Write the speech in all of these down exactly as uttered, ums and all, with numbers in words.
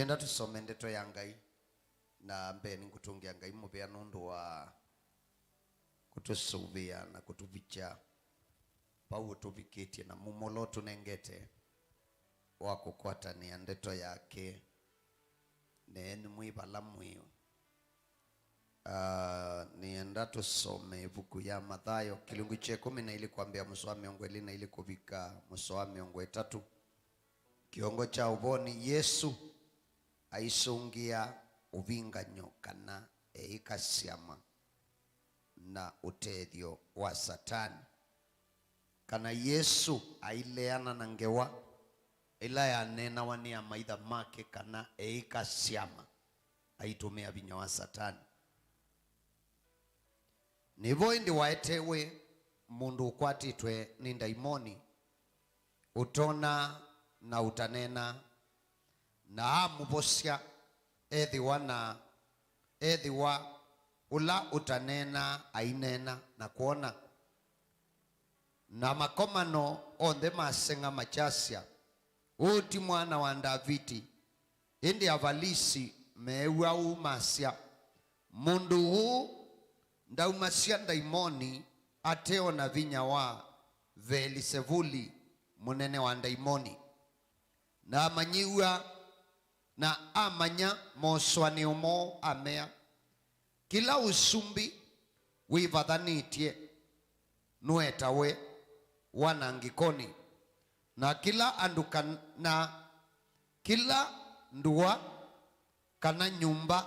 Nĩenda tũsome ndeto ya Ngai, na mbee nĩngũtũngĩa Ngai mũvea nũndũ wa kũtũsũvĩa na kũtũvikya vau ũtũvikĩtye na mumo ũla ũtũnengete wa kũkwatanĩa ndeto yake. Na enyu mwĩ vala mwĩ, ah, nĩenda tũsome ĩvuku ya Mathayo kĩlungu kya ĩkũmi na ilĩ kwambĩa mũsoa wa mĩongo ĩlĩ na ilĩ kũvika mũsoa wa mĩongo ĩtatũ. Kĩongo kya ũvonĩ, Yesũ aisũngĩa ũvingany'o kana eĩka syama na ũtethyo wa Satani. Kana Yesũ aileana na ngewa ĩla yaneenawa nĩ amaitha make kana eĩka syama aitũmĩa vinya wa Satani. Nĩvo ĩndĩ waetewe mũndũ ũkwatĩtwe nĩ ndaimoni, ũtona na ũtaneena, na amũvosya, ethĩwa na ethĩwa ũla ũtaneena aineena na kwona. Na makomano onthe maseng'a makyasya, "Ũũ ti mwana wa Ndaviti?" Ĩndĩ Avalisi meew'a ũu masya, "Mũndũ ũũ ndaumasya ndaimoni ate o na vinya wa Veelisevuli, mũnene wa ndaimoni." Na amanyĩw'a na amanya mosũanĩo moo, amea, "Kĩla ũsumbĩ wĩvathanĩtye nũetawe wanangĩkonĩ, na kĩla andũ kan-, na kĩla ndũa kana nyũmba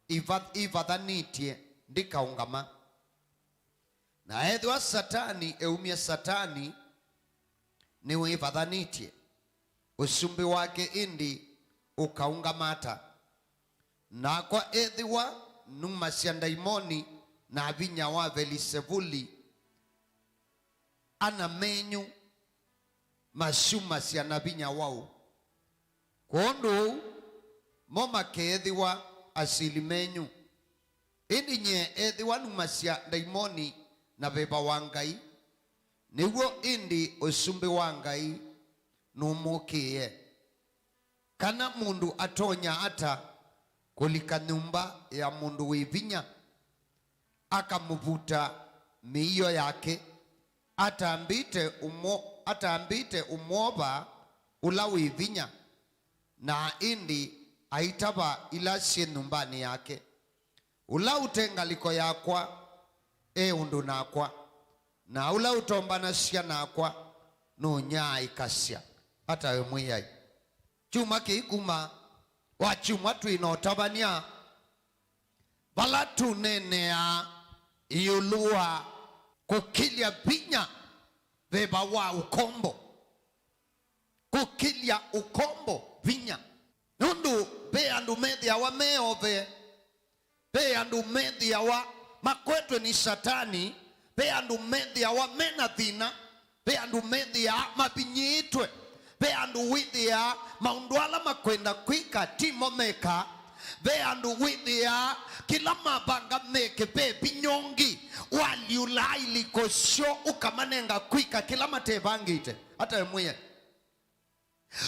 iva-, ivathanĩtye ndĩkaũngama." Na ethĩwa Satani eumya Satani, nĩwĩvathanĩtye, ũsumbĩ wake ĩndĩ ũkaũngama ata? Nakwa ethĩwa numasya ndaimoni na vinya wa Velisevuli, ana menyu masyumasya na vinya waũ? Kwondũ ũu, mo makeethĩwa asili menyu. Ĩndĩ nyie ethĩwa numasya ndaimoni na veva wa Ngai, nĩw'o ĩndĩ ũsumbĩ wa Ngai nũmũkĩĩe. Kana mũndũ atonya ata kũlika nyũmba ya mũndũ wĩ vinya, akamũvuta mĩio yake, atambĩte ũmwo-, atambĩte ũmwova ũla wĩ vinya, na ĩndĩ aitava ila syĩ nyũmbanĩ yake? Ũla ũte ngalĩko yakwa e ũndũ nakwa, na ũla ũtombanasya nakwa nũnyaaĩkasya. Atawe Mwĩai. Kyumwa kĩĩ kuma wa kyumwa twĩ na ũtavany'a vala tũneeneaa ĩũlũ wa kũkĩlya vinya veva wa ũkombo. Kũkĩlya ũkombo vinya. Nũndũ ve andũ methĩawa me ove, ve andũ methĩawa makwetwe nĩ Satani, ve andũ methĩawa me na thĩna, ve andũ methĩaa mavinyĩĩtwe, ve andũ wĩthĩaa maũndũ ala makwenda kwĩka ti mo meka, ve andũ wĩthĩaa kĩla mavanga meke ve vinya ũngĩ walyũlaa ilĩko syoo ũkamanenga kwĩka kĩla matevangĩte. Atawe Mwĩai.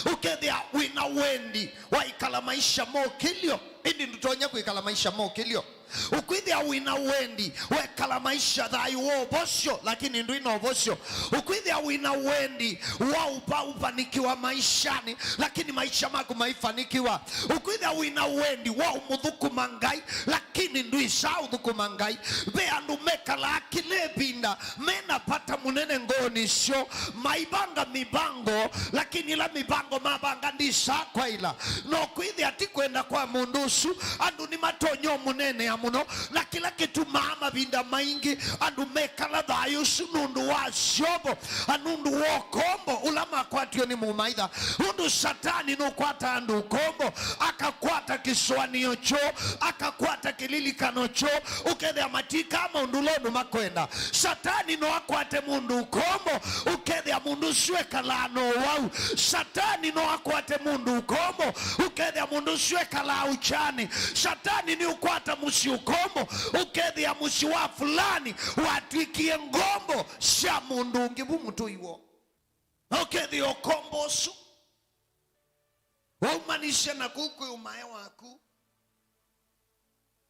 Ũkethĩa wĩna wendi waikala maisha mokĩlyo, ĩndĩ ndũtonya kwĩkala maisha mokĩlyo. Ũkwĩthĩa wĩna wendi wekala maisha thayũ wa ũvosyo, lakini ndwĩ na ũvosyo. Ũkwĩthĩa wĩna wendi wa upa-, ufanikiwa maishani, lakini maisha maku maifanikiwa. Ũkwĩthĩa wĩna wendi wa ũmũthũkũma Ngai, lakini ndwĩsaa ũthũkũma Ngai. Ve andũ mekalaa kĩla ĩvinda mena vata mũnene ngoonĩ syoo, maivanga mĩvango, lakini ĩla mĩvango mavanga ndĩsaa kwaĩla. No kwĩthĩa ti kwenda kwa mũndũ ũsu, andũ nĩmatonya ũmũneenea mũno, na kĩla kĩtumaa mavinda maingĩ andũ mekala thayũ ũsu nũndũ wa syovo, na nũndũ wa ũkombo ũla makwatiwe nĩ mũmaitha. Ũndũ Satani nũkwataa andũ ũkombo, akakwata kĩsũanĩo kyoo, akakwata kĩlilikano kyoo, ũkethĩa matikaa maũndũ ũla ũndũ makwenda. Satani no akwate mũndũ ũkombo, ũkethĩa mũndũ ũsu ekalaa na ũwau. Satani no akwate mũndũ ũkombo, ũkethĩa mũndũ ũsu ekalaa ũkyanĩ. Satani nĩ ũkwata mũsyĩ ũkombo, ũkethĩa mũsyĩ wa fulani watw'ĩkie ngombo sya mũndũ ũngĩ vu mũtũi woo. Na ũkethĩa ũkombo ũsu Waumanisya na kũu kwĩ ũmae waku.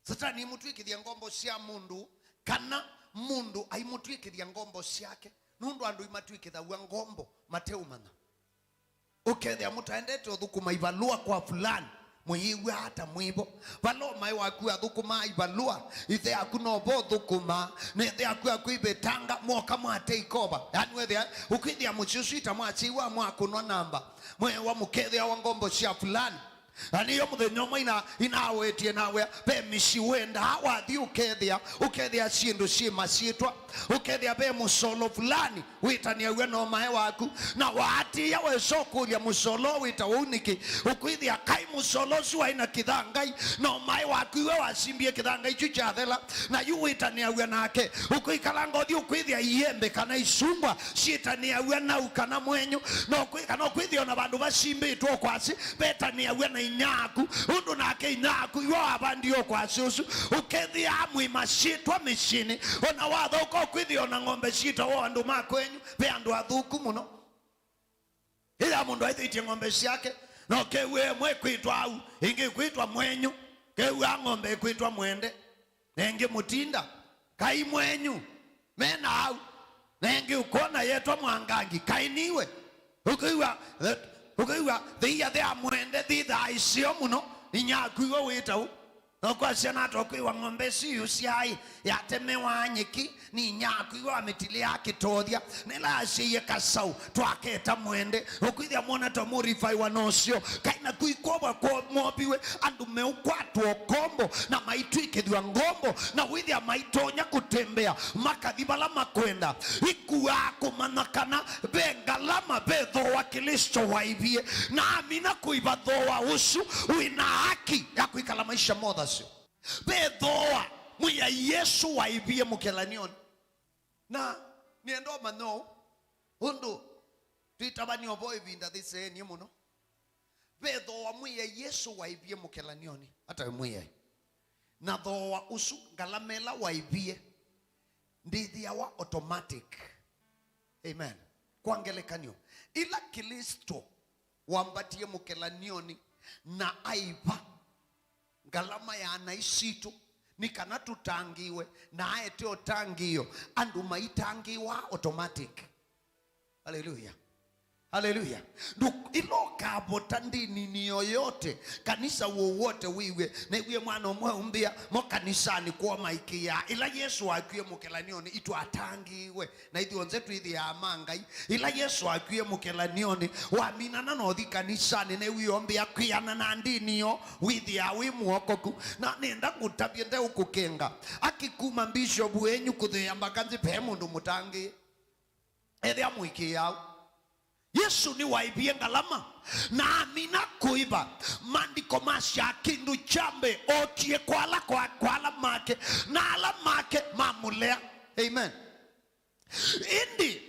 Satani aimũtw'ĩkĩthya ngombo sya mũndũ, kana mũndũ aimũtw'ĩkĩthya ngombo syake, nũndũ andũ imatw'ĩkĩthaw'a ngombo mateũmanya. Ũkethĩa mũtaendete ũthũkũma ivalũa kwa fulani, mũyĩw'aa ata mwĩvo? Vala ũmae waku athũkũmaa ivalũa, ithe yaku novo ũthũkũmaa, na ithe yaku akwĩvĩtanga, mwoka mwa take over. Yani wethĩa, ũkwĩthĩa mũsyĩ ũsu ita mwasyaiwa mwakũnwa namba, mwewa mũkethĩawa ngombo sya fulani. Na nĩyo mũthenya ũmwe ina-, inawetie nawe, ve mĩsyĩ wendaa wathi ũkethĩa, ũkethĩa syĩndũ syĩ masyĩtwa, ũkethĩa ve mũsolo fulani wĩtanĩaw'a na ũmae waku, na waatĩĩa wesa ũkũlya mũsolo wĩta ũu nĩkĩ, ũkwĩthĩa kaĩ mũsolo ũsu waĩ na kĩthangai, na ũmae waku iwe wasimbie kĩthangai kyu kyathela, na yu wĩtanĩaw'a nake, ũkwĩkalanga ũthi ũkwĩthĩa iembe kana isungwa syĩtanĩaw'a nau kana mwenyu, na ũkwĩ-, kana ũkwĩthĩa ona vandũ vasimbĩtwe ũkwasĩ, vetanĩaw'a na inyaaku, ũndũ nake inyaaku iwe wavandie ũkwasĩ ũsu, ũkethĩaa mwĩ masyĩtwa mĩsyĩnĩ, ona wathaũka ũkwĩthĩa ona ng'ombe syĩtawa andũ ma kwenyu, ve andũ athũku mũno. Ĩla mũndũ aithĩtye ng'ombe syake, na ũkew'a ĩmwe ĩkwĩtwa au, ĩngĩ ĩkwĩtwa mwenyu, kew'aa ng'ombe ĩkwĩtwa mwende, na ĩngĩ mũtinda, kai mwenyu, me na au, na ĩngĩ ũkwona yetwa mwangangi, kai niwe. Ũkĩw'a, ũkĩw'a thĩia thea mwende thithaa iseo mũno, inyaaku iwe wĩta ũ? Na ũkwasya nata ũkwĩwa ng'ombe isu yũsyaĩ yatemewa nyeki, nĩ inyaaku iwe wamĩtilĩaa kĩtothya, nĩla yasyaie kasaũ twaketa mwende, ũkwĩthĩa mwona ta mũrifaiwa nosyo, kai naku ikwovwa kwo-, moviwe, andũ meũkwatwa ũkombo na maitw'ĩkĩthw'a ngombo, na wĩthĩa maitonya kũtembea makathi vala makwenda. Ikuaa kũmanya kana ve ngalama, ve thooa Klĩsto waivie, na amina kũiva thooa ũsu wĩ na haki ya kwĩkala maisha mothasyo. Ve thooa Mwĩai Yesũ waivie mũkelany'onĩ. Na nĩenda ũmanya ũũ, ũndũ twĩtavany'a ũvoo ĩvinda thĩseenie mũno. Ve thooa Mwĩai Yesũ waivie mũkelany'onĩ, ata we Mwĩai. Na thooa ũsu, ngalama ĩla waivie, ndĩthĩawa automatic. Amen. Kwa ngelekany'o, ĩla Klĩsto wambatie mũkelany'onĩ na aiva ngalama ya naĩ sitũ, nĩ kana tũtangĩĩwe, na aete ũtangĩĩo, andũ maitangĩĩwa automatic. Haleluya. Haleluya. Ndũ-, ĩla ũkavota ndĩninĩ yoyote, kanisa wowote wĩw'e, nĩw'ie mwana ũmwe aumbĩa mo kanisanĩ kwoo maikĩaa. Ĩla Yesũ wakwie mũkelany'onĩ, itwatangĩĩwe, na ithyonthe twĩthĩaa ma Ngai. Ĩla Yesũ akwie mũkelany'onĩ, waminana na ũthi kanisanĩ, nĩw'ie ombĩa kwĩana na ndĩni yoo, wĩthĩaa wĩ mũokoku. Na nĩenda ngũtavye ndeũkũkenga. Akĩkuma mbishovu wenyu kũthea mbaka nzĩ ve mũndũ mũtangĩĩe. Ethĩa mũikĩĩaũ? Yesũ nĩwaivie ngalama, na amina kũiva. Maandĩko masya kĩndũ kya mbee ookie kwa ala, kwa, kwa ala make, na ala make mamũlea. Amen. Ĩndĩ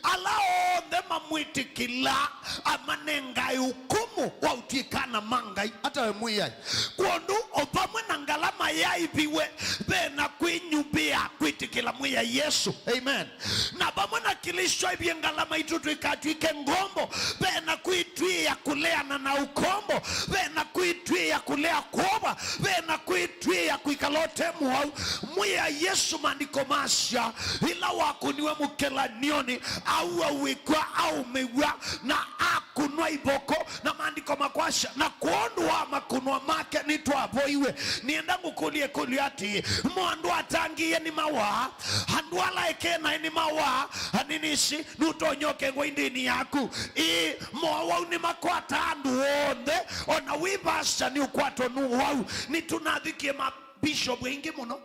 ala onthe mamwĩtĩkĩlaa, amanengae ũkũmũ wa ũtw'ĩka ana ma Ngai. Ata we Mwĩai. Kwondũ o vamwe na ngalama yaiviwe, ve na kwĩnyuvĩa kwĩtĩkĩla Mwĩai Yesũ. Amen. Na vamwe na Klĩsto aivie ngalama itũ tũikatw'ĩke ngombo, ve na kwĩtw'ĩĩa kũleana na ũkombo, ve na kwĩtw'ĩĩa kũlea kwova, ve na kwĩtw'ĩĩa kwĩkala ũte mũwau. Mwĩai Yesũ, maandĩko masya, ĩla wakũniwe mũkelany'onĩ, auaw'ĩkw'a, aũmĩw'a, na akũnwa ivoko, na maandĩko makwasya, na kwondũ wa makũnwa make nĩtwavoiwe. Nĩenda ngũkũlye ĩkũlyo atĩĩ, mo andũ atangĩĩe nĩmawaa, andũ ala eke naĩ nĩmawaa, anĩnĩsĩ, nũtonya ũkengwa indĩni yaku. Ĩĩ, mowau nĩmakwataa andũ onthe, o na wĩ vasa nĩũkwatwa nĩ ũwau. Nĩtũnathikie mabishovu aingĩ mũno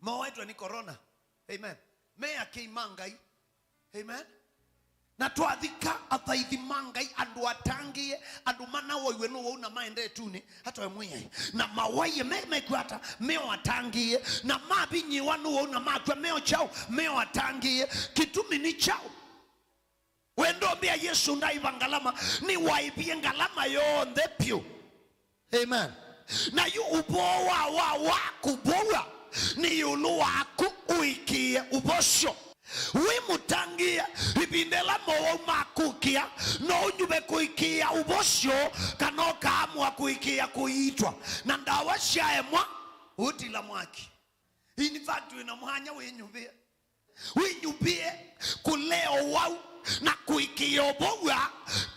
mawaĩtwe nĩ corona. Amen. Me akĩi ma Ngai. Amen. Na twathika athaithi ma Ngai, andũ atangĩĩe, andũ manawoiwe nĩ ũwau na maende ĩtunĩ, ata we Mwĩai. Na mawaie, me, mekw'a ata, me o atangĩĩe. Na mavinyĩĩwa nĩ ũwau na makw'a, me o kyaũ, me o atangĩĩe. Kĩtumi nĩ kyaũ? Wendo mbĩa Yesũ ndaiva ngalama, nĩwaivie ngalama yonthe vyũ. Amen. Na yu ũvoo wa, wa, wa kũvowa nĩ ĩũlũ waku ũĩkĩĩe ũvosyo. Wĩ mũtangĩĩe, ĩvinda ĩla mowau makũkĩa, no ũnyuve kũĩkĩĩa ũvosyo, kana kũĩkĩĩa kũiitwa, na ndawa syaemwa ũtila mwaki. In fact, wĩna mwanya wĩnyuvĩe. Wĩnyuvĩe kũlea ũwau na kũĩkĩĩa ũvow'a,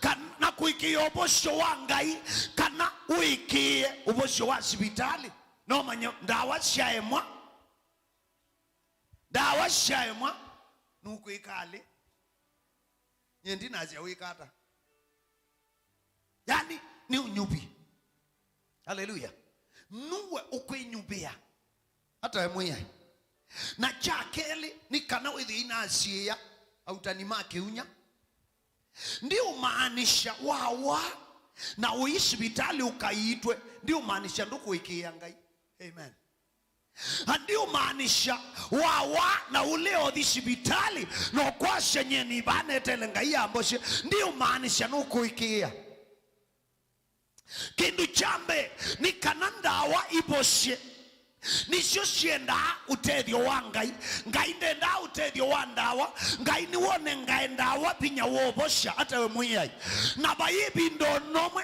kan-, na kũĩkĩĩa ũvosyo wa Ngai, kana ũĩkĩĩe ũvosyo wa sivitalĩ. No manye ndawa syaemwa, ndawa syaemwa, nũkwĩka alĩ. Nyie ndinasya wĩka ata. Yani, nĩ ũnyuvi. Haleluya. Nue ũkwĩnyuvĩa. Ata we Mwĩai. Na kya kelĩ, nĩ kana wĩthĩe inasiĩĩa autani ma kĩunya. Ndiũmaanisha wawa na ũi sivitalĩ ũkaiitwe, ndiũmaanisha ndũkũĩkĩĩa Ngai. Amen. Na ndiũmaanisha wawa na ũlea ũthi sivitalĩ na ũkwasya nyie nĩvanetele Ngai ambosye, ndiũmaanisha nũkũĩkĩĩa. Kĩndũ kya mbee nĩ kana ndawa ivosye, nĩsyo syendaa ũtethyo wa Ngai. Ngai ndendaa ũtethyo wa ndawa. Ngai nĩwe ũnengae ndawa vinya wa ũvosya. Ata we Mwĩai. Na vai ĩvinda o nomwe,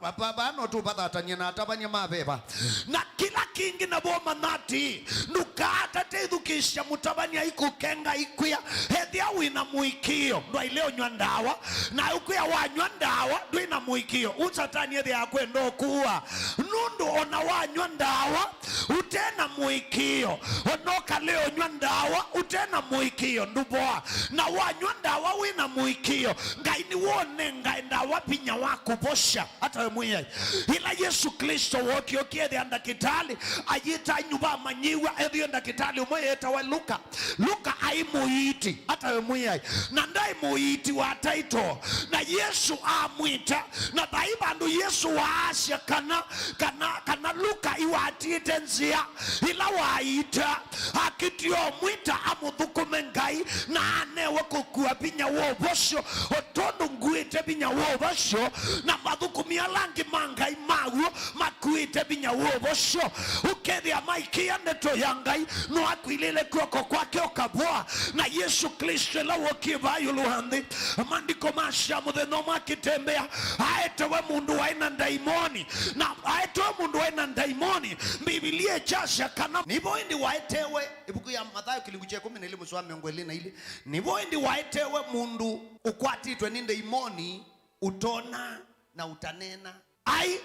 va, va, va no tũvathatany'e na atavany'a ma veva. Na kĩla kĩngĩ navo manya atĩĩ, ndũkaatate ĩthukĩĩsya mũtavany'a ikũkenga ikwĩa. Ethĩa wĩ na mũĩkĩĩo, ndwaĩle ũnyw'a ndawa. Na ũkwĩa wanyw'a ndawa, ndwĩ na mũĩkĩĩo, ũ Satani ethĩaa kwenda ũkũa. Nũndũ o na wanyw'a ndawa ũte na mũĩkĩĩo, o na ũkalea ũnyw'a ndawa ũte na mũĩkĩĩo, ndũvoa. Na wanyw'a ndawa wĩ na mũĩkĩĩo, Ngai nĩwe ũnengae ndawa vinya wa kũvosya. Ata we Mwĩai. Ĩla Yesũ Klĩsto wookie ũkĩethĩa ndakĩtalĩ, ayĩta anyuva amanyĩw'a, ethĩwe ndakĩtalĩ ũmwe eetawa Luka. Luka aĩ mũiiti. Ata we Mwĩai. Na ndaĩ mũiiti wa title. Na Yesũ amwĩta. Na vai vandũ Yesũ waasya kana, kana, kana Luka iwatiĩte nzĩa ĩla waita. Akĩtie ũmwĩta amũthũkũme Ngai, na anewe kũkua vinya wa ũvosyo, o tondũ nguĩte vinya wa ũvosyo, na mathũkũmi ala angĩ ma Ngai maw'o makuĩte vinya wa ũvosyo. Ũkethĩa maikĩa ndeto ya Ngai, no akwilĩle kw'oko kwake ũkavoa. Na Yesũ Klĩsto ĩla wookie vaa ĩũlũ wa nthĩ, maandĩko masya mũthenya ũmwe akĩtembea, aetewe mũndũ waĩ na ndaimoni. Na aetewe mũndũ waĩ na ndaimoni, Mbivilia ĩkyasya kana nĩvo ĩndĩ waetewe. Ĩvuku ya Mathayo kĩlungu kya ĩkũmi na ilĩ mũsoa wa mĩongo ĩlĩ na ilĩ. Nĩvo ĩndĩ waetewe mũndũ ũkwatĩtwe nĩ ndaimoni, ũtona na ũtaneena. Aĩ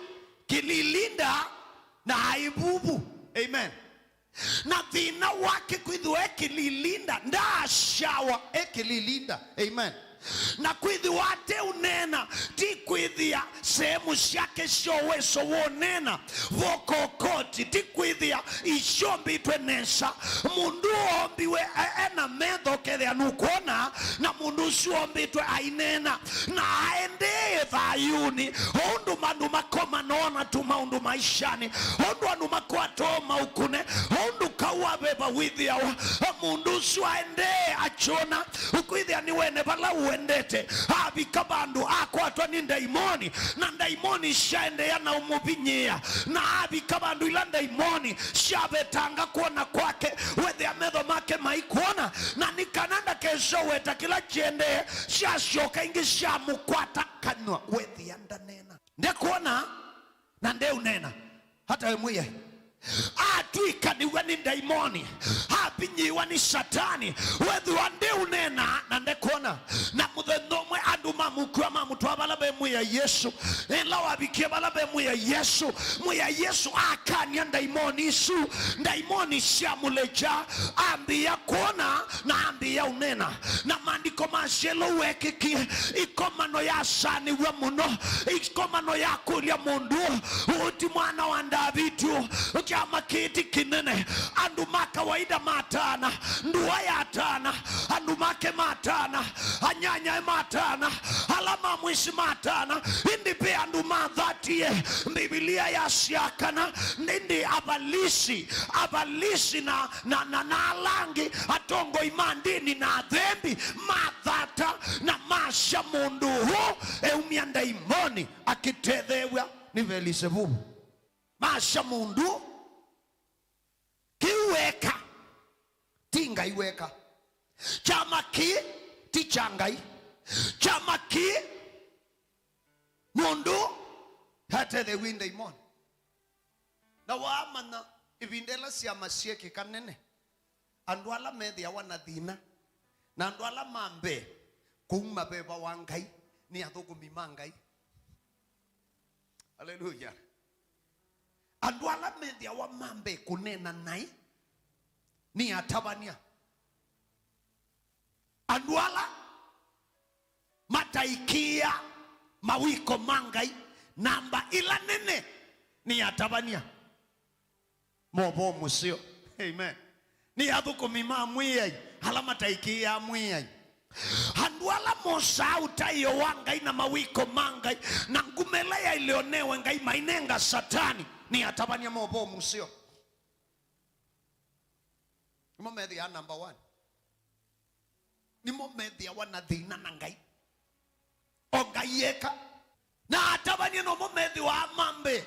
kĩlilinda na aĩ vuvu. Amen. Na thĩna wake kwĩthĩwa e kĩlilinda, ndaasyawa e kĩlilinda. Amen. Na kwĩthĩwa ate ũneena, ti kwĩthĩa sehemu syake sya ũweso wa ũneena, vocal cord, ti kwĩthĩa isyombĩtwe nesa. Mũndũ oombiwe e-, ena metho, ũkethĩa nũkwona, na mũndũ ũsu ombĩtwe aineena, na aendee thayũnĩ, o ũndũ andũ makomana na tũmaũndũ maishanĩ, o ũndũ andũ makwatoo maũkũne, o ũndũ kau wa veva wĩthĩawa, mũndũ ũsu aendee akyona, ũkwĩthĩa nĩwene vala ũendete, avika vandũ akwatwa nĩ ndaimoni, na ndaimoni syaendeea na ũmũvinyĩĩa, na avika vandũ ila ndaimoni syavetanga kwona kwake, wethĩa metho make maikwona, na nĩ kana ndakesoweta kĩla kĩendee, syasyoka ĩngĩ syamũkwata kanyw'a, wethĩa ndaneena. Ndekwona na ndeũneena. Ata we Mwĩai. Atw'ĩkanĩw'a nĩ ndaimoni, avinyĩĩwa nĩ Satani, wethĩwa ndeũneena na ndekwona. Na mũthenya ũmwe andũ mamũkua, mamũtwaa vala ve Mwĩai Yesũ. Ĩla wavikie vala ve Mwĩai Yesũ, Mwĩai Yesũ akany'a ndaimoni isu, ndaimoni syamũlekya, ambĩĩa kwona na ambĩĩa ũneena. Na maandĩko masya ĩla wekĩkie, ĩkomano yasanĩw'a mũno, ĩkomano yakũlya mũndũ, ũũ ti mwana wa Ndaviti ũũ? Kyama kĩĩ ti kĩnene, andũ ma kawaida matana, ndũa yatana, andũ make matana, anyanyae matana, ala ma mwĩsĩ matana, ĩndĩ ve andũ mathatie. Mbivilia yasya kana ĩndĩ avalisi, avalisi na, na, na, na ala angĩ atongoi ma ndĩni na athembi mathata na masya mũndũ ũũ eumya ndaimoni akĩtetheew'a nĩ Velisevulu. Masya mũndũ kĩu weka ti Ngai weka. Kyama kĩĩ ti kya Ngai. Kyama kĩĩ mũndũ Atetheew'e ndaimoni. Na waamanya ĩvinda ĩla syama syekĩka nene, andũ ala methĩawa na thĩna, na andũ ala ma mbee kũuma veva wa Ngai, nĩ athũkũmi ma Ngai. Aleluya. Andũ ala methĩawa ma mbee kũneena naĩ nĩ atavany'a. Andũ ala mataĩkĩĩaa mawĩko ma Ngai, namba ĩla nene nĩ atavany'a ma ũvoo mũseo. Amen. Nĩ athũkũmi ma Mwĩai ala mataĩkĩĩaa Mwĩai. Andũ ala mosaa ũtaĩo wa Ngai na mawĩko ma Ngai na nguma ĩla yaĩle ũnewe Ngai mainenga Satani nĩ atavany'a ma ũvoo mũseo. Nĩmo methĩaa number one. Nĩmo methĩawa na thĩna na Ngai. O Ngai eka. Na atavany'a nomo methĩawa ma mbee.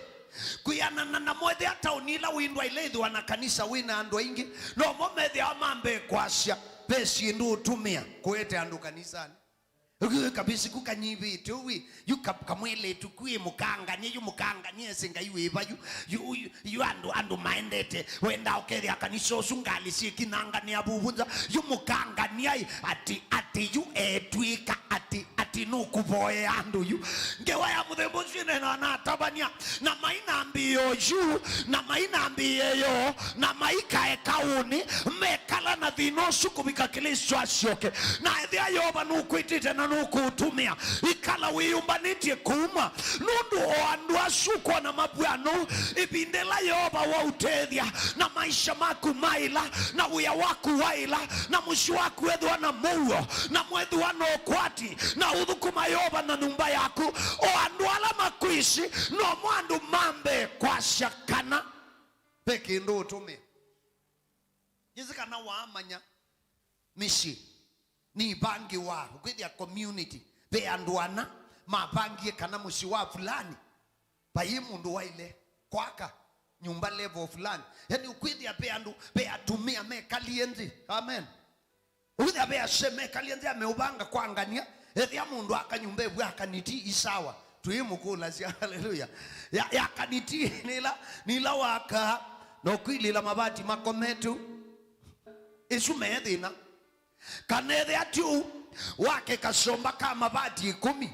Kwĩanana namo, ethĩa taoni ĩla wĩ ndwaĩle ĩthĩwa na kanisa wĩ na andũ aingĩ, nomo methĩawa ma mbee kwasya, ve syĩndũ ũtũmĩa kũete andũ kanisanĩ. Yu kabisiku kanyivĩte ũu, yu ka-, kamwĩlĩtu kwĩ mũkangany'a, yu mũkangany'a esĩ Ngai wĩva, yu, yu, yu, yu andũ, andũ maendete, wenda ũkethĩa kanisa ũsu ngalĩ syĩkinanga nĩ avuvu nza, yu mũkangany'a ĩ, ati, ati yu etw'ĩka, ati, ati nũkũvoea andũ yu. Ngewa ya mũthemba ũsu ĩneenawa na atavany'a, na mai na mbĩo yu, na mai na mbĩo yo, na maikae kaũnĩ, mekala na thĩna ũsu kũvika Klĩsto asyoke. Na ethĩa Yeova nũkwĩtĩte na nũkũũtũmĩa, ikala wĩyũmbanĩtye kũuma, nũndũ o andũ asu ũkwona mavw'ano, ĩvinda ĩla Yeova waũtethya, na maisha maku maĩla, na wĩa waku waĩla, na mũsyĩ waku wethĩwa na mũuo, na mwethĩwa na ũkwati, na ũthũkũma Yeova na nyũmba yaku, o andũ ala makwĩsĩ, nomo andũ ma mbee kwasya kana ve kĩndũ ũtũmĩa. Yĩsĩ kana waamanya mĩsyĩ nĩivangĩwa, ũkwĩthĩa community, ve andũ ana mavangie kana mũsyĩ wa fulani, vai mũndũ waĩle kwaka nyũmba level fulani. Yani ũkwĩthĩa ve andũ, ve atumĩa mekalie nthĩ. Amen. Ũkwĩthĩa ve asee mekalie nthĩ ameũvanga kwa ngania, ethĩa mũndũ aka nyũmba ĩvu akaniti isawa. Tũimũkũlasya, haleluya. Ya, ya kaniti nĩla, nĩla wakaa, na ũkwilĩla mavati makometu. Isu me thĩna. Kana ethĩa ti ũu, wake kasomba ka mavati ĩkũmi,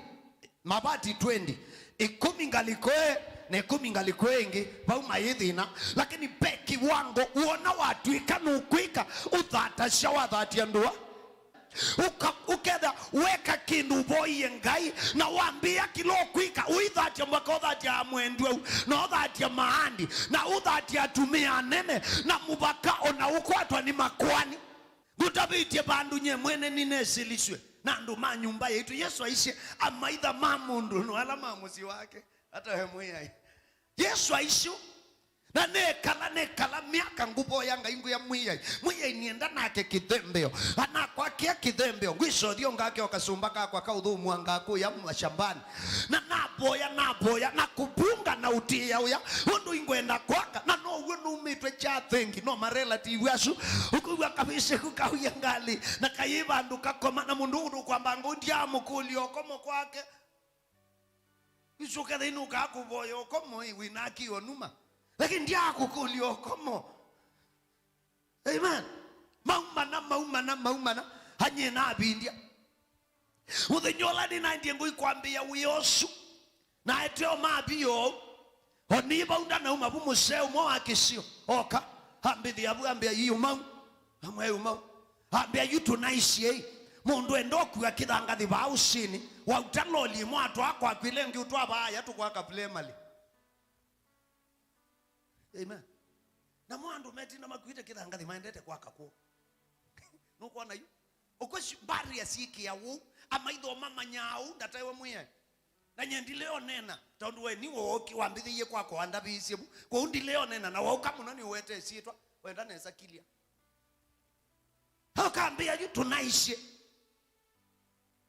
mavati twenty, ĩkũmi ngalĩko ĩ, na ĩkũmi ngalĩko ĩ ĩngĩ, vau maĩ thĩna. Lakini ve kiwango, wona watw'ĩka nũkwĩka, ũthatasya wathatia ndũa. Ũka-, ũketha weka kĩndũ ũvoie Ngai, na wambĩĩa kĩla ũkwĩka, ũithatya mpaka ũthatya amwendw'au, na ũthatya maandi, na ũthatya atumĩa anene, na mũvaka ona ũkwatwa nĩ makoani. Ngũtavĩtye vandũ nye mwene nĩnesĩlisw'e na andũ ma nyũmba yaitũ. Yesũ aisye amaitha ma mũndũ no ala ma mũsyĩ wake, ata we Mwĩai. Yesũ aisye ũu. Na nekala, nekala myaka ngũvoya Ngai, ngwĩa Mwĩai, Mwĩai, nĩenda nake kĩthembeo. Anakwa kĩa kĩthembeo, ngwĩsa ũthyũ ngake o kasũmba kakwa ka ũthũmũa ngakũya mashambani. Na navoya, navoya, na kũvunga na ũtĩĩa ũya, ũndũ ingwenda kwaka, na now'o nũmĩtwe kya thengi, no marelative asu, ũkũw'a kavĩsĩ kũ kauya ngalĩ, na kayĩ vandũ kakoma, na mũndũ ũndũ kwamba ngũndya amũkũlya ũkomo kwake. Isu ketha inũkaa kũvoya ũkomo, ĩ, wĩna akio numa. Lakini ndiakũkũlya ũkomo. Amen. Maumana, maumana, maumana. Anyie navindya. Mũthenya ũla nĩnaendie ngũi kwambĩĩa wĩa ũsu. Na eteo mavio ũu. O nĩ vau ndanauma vu mũsee ũmwe wa kĩsio. Oka. Ambĩthĩa vu ambĩa yu mau. Amwe yu mau. Ambĩa yu tũnaisye ĩ. Mũndũ enda ũkua kĩthangathi vaa ũsini. Wauta loli ĩmwe atwaa kwaku ĩla ĩngĩ ũtwaa vaaya tũkwaka primary. Amen. Namo andũ metina makuĩte kĩthangathi maendete kwaka kwoo. Nũkwona yu? Ũkwĩsĩ barrier syĩkĩa ũu, amaitho mamanyaa ũu, ndataĩwe Mwĩai. Na nye ndileo nena, tondũ we nĩ wooki wambĩthĩie kwakwa wandavĩĩsye vu. Kwoou ndileo nena, na waũka mũno nĩũwetee syĩtwa, wenda nesa kilia. Ũkambĩa yu tũnaisye.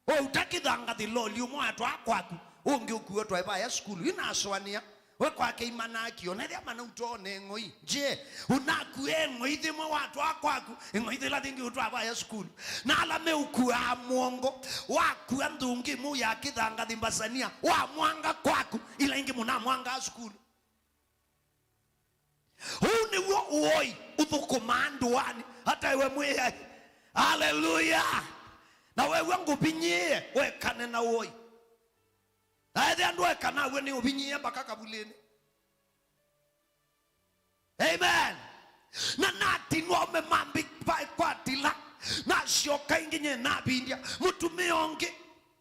Wauta kĩthangathi loli ũmwe atwaa kwaku, ũngĩ ũkuo twaĩ vaya sukulu. Yu nasũanĩa, We kwake imanaki, ona ethĩa manautwa one ng'oi. Je, unakue ng'oi thimwe watwaa kwaku, ng'oi thila thingi utwaa vaya sukulu? Na ala meukuaa mwongo, wakua nthungi mu ya kithangathi mbasania, wamwanga kwaku, ila ingi munamwangaa sukulu. Ũu nĩw'o ũoi ũthũkũmaa ndũanĩ, hata iwe Mwĩai. Haleluya! Na wew'a ngũvinyĩĩe, wekane na ũoi. Na ethĩa ndweka naw'o nĩ ũvinyĩĩe mbaka kavulĩnĩ. Amen. Na natinwa aume mambi pa-, kwatila, nasyoka ĩngĩ nye navindya mũtumĩa ũngĩ.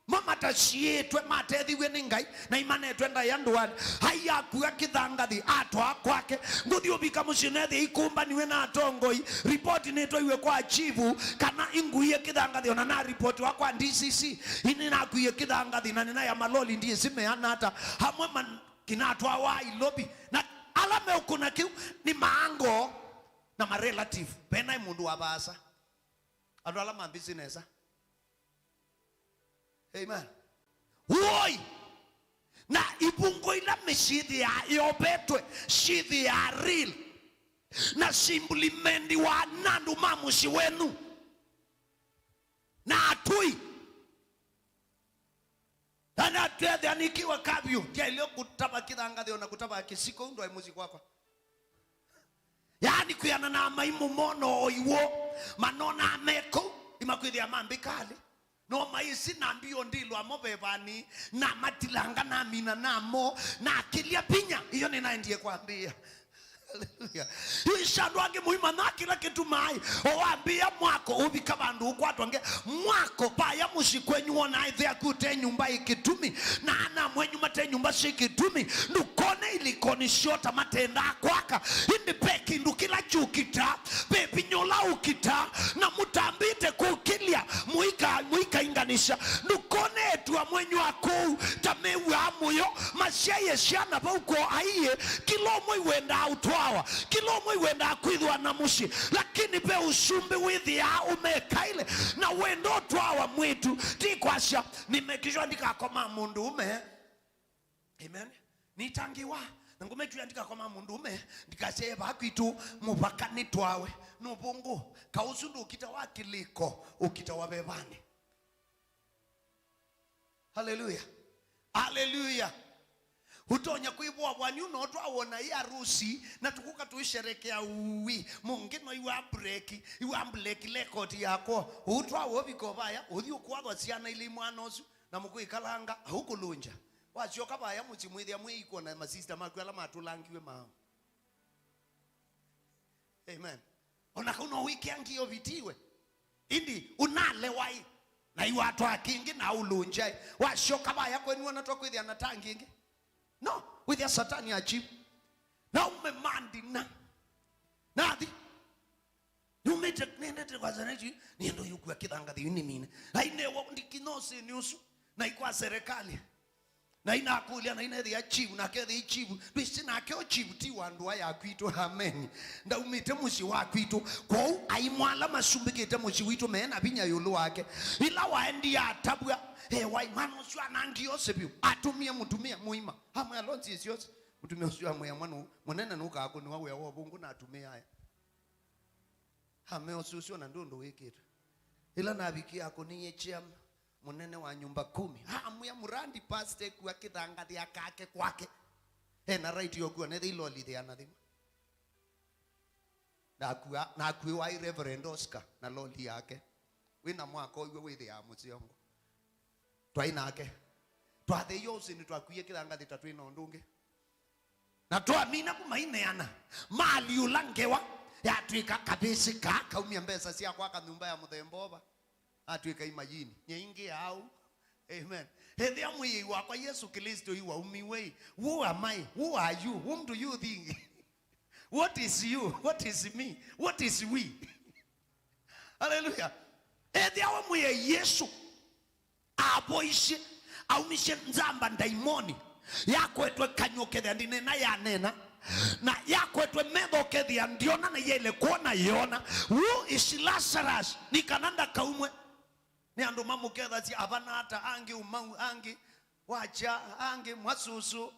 Mo matasyĩtwe, matethiw'e nĩ Ngai, na imanetwe ndaĩa ndũanĩ. Ai akua kĩthangathi, atwaa kwake. Ngũthi ũvika mũsyĩ nethĩa ikũmbaniw'e na atongoi. Ripoti nĩtwaiwe kwa chifu, kana inguie kĩthangathi, ona na ripoti wa kwa D C C. Ini nakuie kĩthangathi, na nĩnaya maloli ndiĩsĩ meana ata. Amwe man-, kinatwawa Nairobi. Na ala meũkũna kĩu nĩ maango na marelative. Venaĩ mũndũ wa vaasa. Andũ ala mambĩsĩ nesa. Amen. Woi! Na ivungo ila mĩsyĩ ĩthĩaa yovetwe, syĩthĩaa real. Na syĩmbulimendiwa na andũ ma mũsyĩ wenyu. Na atũi. Na natwethĩa nĩkĩwa kavyu, ndyaĩle kũtava kĩthangathĩ ona kũtava kĩsiko, ndwaĩ mũsyĩ kwakwa. Yaani kwĩana na maimũ mono o iw'o, manonaa me kũu, imakwĩthĩa mambĩkalĩ. No maĩsĩ na mbio ndĩlwa mo vevani, na matilanga na mina namo, na akĩlya vinya, iyo nĩnaendie kwambĩĩa. Haleluya. Yu isha andũ angĩ mũimanya kĩla kĩtumaa, o wambĩĩa mwako, ũvika vandũ ũkwatwa nge, mwako, vaya mũsyĩ kwenyu wona ĩthe aku ũte nyũmba ĩ kĩtumi, na ana mwenyu mate nyũmba syĩ kĩtumi, ndũkone ilikoni syota matendaa kwaka, ĩndĩ ve kĩndũ kĩla kyũkita, ve vinya ũla ũkita, na mũtambĩte kũkĩlya, mũika, mũikainganisya, ndũkone etu a mwenyu a kũu ta mew'aa mũyo, masyaie syana vau ko aiĩ, kĩla ũmwe iwendaa ũtwawa, kĩla ũmwe iwendaa kwĩthwa na mũsyĩ, lakini ve ũsumbĩ wĩthĩaa ũmekaile, na wenda ũtwawa mwĩtu, ti kwasya, nimekishwa ndikakoma mũndũũme. Amen. Nitangĩwa, na ngũmekishwa ndikakoma mũndũũme, ndikasyae vaa kwitũ, mũvaka nĩtwawe. Nũvũngũ, kaũsu ndũkita wa kĩlĩko, ũkita wa vevanĩ. Haleluya. Haleluya. Ũtonya kwĩvoa vwanyu na ũtwawona ĩ arusi, na tũkũka tũisherekea uwi. Mũngĩ no iwa break, iwa break record yako. Ũtwawa ũvika vaya, ũthi ũkwathwa syana ilĩ mwana ũsu, na mũkwĩkalanga, aũkũlũngya. Wasyoka vaya mũsyĩ mwĩthĩa mwĩ equal na masista maku ala matũlangiwe mao. Amen. Ona kau no wĩkĩa ngio vitiwe. Indi unalewa ĩ. Na iwatwaa kĩngĩ na ũlũngya ĩ. Wasyoka vaya kwenyu ona twakwĩthĩa na tangi ĩngĩ. No, wĩthĩa Satani achivu. Na umemandina. Nathi. Numĩte, nendete kwa Zanetti, niendo yukua kĩthangathi yu nĩmine. Ainewa ndikinose nĩ ũsu. Na ikwa serikali. Na inakũlya, na inethĩa chivu, na kethĩa chivu. Ndwĩsĩ nake o chivu ti wa ndũa ya kwitũ. Amen. Ndaumĩte mũsyĩ wa kwitũ. Kwoou aimwala masumbĩkĩte mũsyĩ witũ me na vinya ĩũlũ wake. Ĩla waendie atavw'a, e, wai mwana ũsu anangie ose vyũ. Atũmie mũtumĩa mũima. Amwe alonzi syose. Mũtumĩa ũsu amwĩa mwana mũnene nũkakũnĩwa wĩa wa ũvũngũ na atumĩa aya. Ame ũsu ũsu ona ndũndũ wĩkĩtwe. Ĩla navikie akũnĩie chairman mũnene wa nyũmba kumi. Amwĩa murandi pastor ekua kĩthangathĩa kake kwake. Ena right yokua nethe iloli thĩana thima. Nakua, nakuĩwa i Reverend Oscar na loli yake. Wĩna mwaka ũiwe wĩthĩaa mũsyongo. Twaĩ nake. Twatheie ũsĩnĩ twakwie kĩthangathĩ ta twĩ na ũndũ ũngĩ. Na twamina kũmaineana, maliũla ngewa, yatw'ĩka kavĩsĩ kaa kaumya mbesa sya kwaka nyũmba ya mũthemba ũva. Atw'ĩka imayini. Nyaingĩ au. Amen. Ethĩa mwĩai wakwa Yesu Kristo yu waumiwe ĩ. Who am I? Who are you? Whom do you think? What is you? What is me? What is we? Hallelujah. Ethĩa we mwĩai Yesu. Avoisye, aumisye nzamba ndaimoni, yakwetwe kany'o kethĩa ndinena yanena, na yakwetwe metho kethĩa ndiona na yaile kwona yona. Who is Lazarus? Nĩ kana ndakaumwe. Nĩ andũ mamũkethasya avana ata, angĩ ũmau, angĩ wakya, angĩ mwasusũ.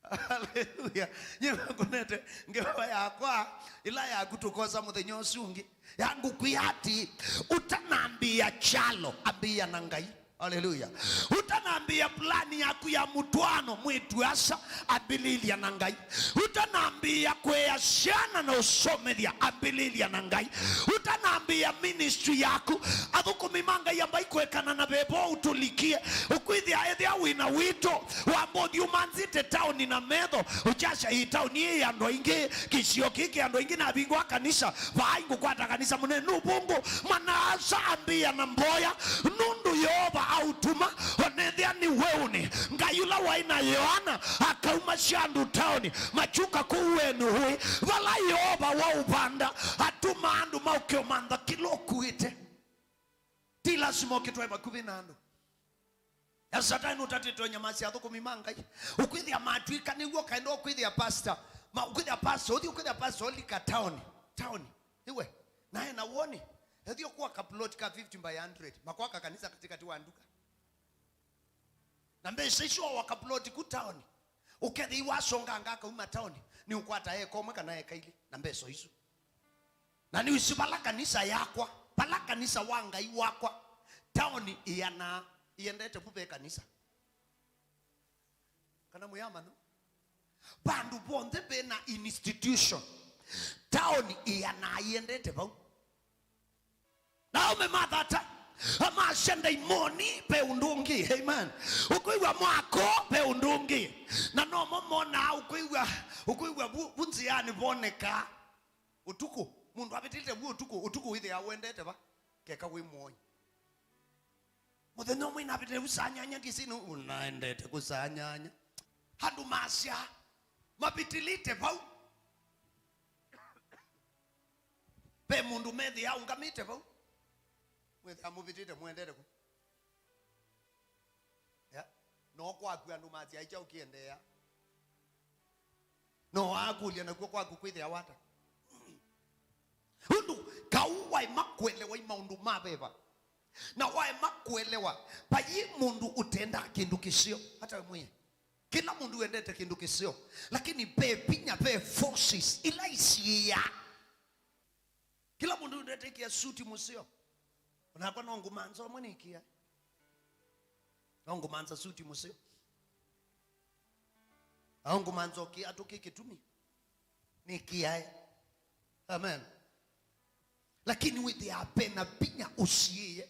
Haleluya. Nyie ngũnete ngewa yakwa, ĩla yaku tũkosa mũthenya ũsu ũngĩ. Yangu kwĩ ati, ũtanambĩĩa kyalo, ambĩĩa na Ngai. Haleluya. Ũtanambĩĩa plani yaku ya mũtwaano, mwĩĩtu asa, ambĩlĩlya na Ngai. Ũtanambĩĩa kũea syana na ũsomethya, ambĩlĩlya na Ngai. Ũtanambĩĩa ministry yaku, athũkũmi ma Ngai ambai kũekana na veva ũtũlikie. Ũkwĩthĩa ethĩa wĩ na wĩto, wamba ũthiũmanzĩte taoni na metho, ũkyasya, "Ĩ, taoni ĩĩ andũ aingĩ, kĩsio kĩĩ kĩ andũ aingĩ, navingũa kanisa, vaai ngũkwata kanisa mũnene." Nũvũngũ, mwana-a-asa ambĩĩa na mboya, nũndũ Yeova aũtuma, onethĩa nĩ weũnĩ. Ngai ũla waĩ na Yoana akaumasya andũ taoni, makyũka kũu wenũũĩ, vala Yeova waũvanda, atuma andũ maũke ũmantha kĩla ũkuĩte. Ti lasima ũkĩtwae vakuvĩ na andũ. Na Satani ũtatĩte ũnyamasya athũkũmi ma Ngai. Ũkwĩthĩa matw'ĩka nĩw'o kaenda ũkwĩthĩa pastor. Ma, ũkwĩthĩa pastor, ũthi ũkwĩthĩa pastor ũlika taoni. Taoni. Iwe. Nae na woni. Ethio kwa ka plot ka fifty by hundred. Makwaka kanisa katikati wa nduka. Na mbesa icio wa ka plot ku taoni. Ũkethĩiwa asonganga akauma taoni. Nĩ ũkwata eka ũmwe kana eka ilĩ. Na mbesa isu. Na nĩwĩsĩ vala kanisa yakwa, vala kanisa wa Ngai wakwa, taoni ĩanaa ĩendete vu ve kanisa. Kana mwĩamanu? Vandũ vonthe ve na institution, taoni ĩanaa ĩendete vau. Na aũme mathata, amasya ndaimoni ve ũndũ ũngĩ. Amen. Ũkwĩw'a mwako ve ũndũ ũngĩ. Na nomo monaa ũkwĩw'a, ũkwĩw'a vu, vu nzĩanĩ vonekaa. Ũtukũ, mũndũ avĩtĩlĩte vu ũtukũ, ũtukũ wĩthĩawa wendete va? Keka wĩ mũoi. Mũthenya ũmwe inavĩtĩle vu saa nyanya, ndĩsĩ nũ ũnaendete kũ saa nyanya. Andũ masya, mavĩtĩlĩte vau. Ve mũndũ methĩa aũngamĩte vau. Mwĩthĩa mũvĩtĩte, mũendete kũ? Ya? No kwaku andũ masya, "Aĩ kyaũ kĩendeea?" No akũlya nakw'o kwaku kwĩthĩawa ata? Ũndũ kau waema kũelewa i maũndũ ma veva. Na waema kũelewa, vai mũndũ ũtendaa kĩndũ kĩseo, hata we mwenye. Kĩla mũndũ wendete kĩndũ kĩseo, lakini ve vinya, ve forces ila isiĩaa. Kĩla mũndũ wendete ĩkĩa suti mũseo. Onakwa no ngũmanza ũmwe nĩkĩa. No ngũmanza suti mũseo. Au ngũmanza kĩatũ kĩ kĩtumi nĩkĩae. Amen. Lakini wĩthĩaa ve na vinya ũsiĩĩe.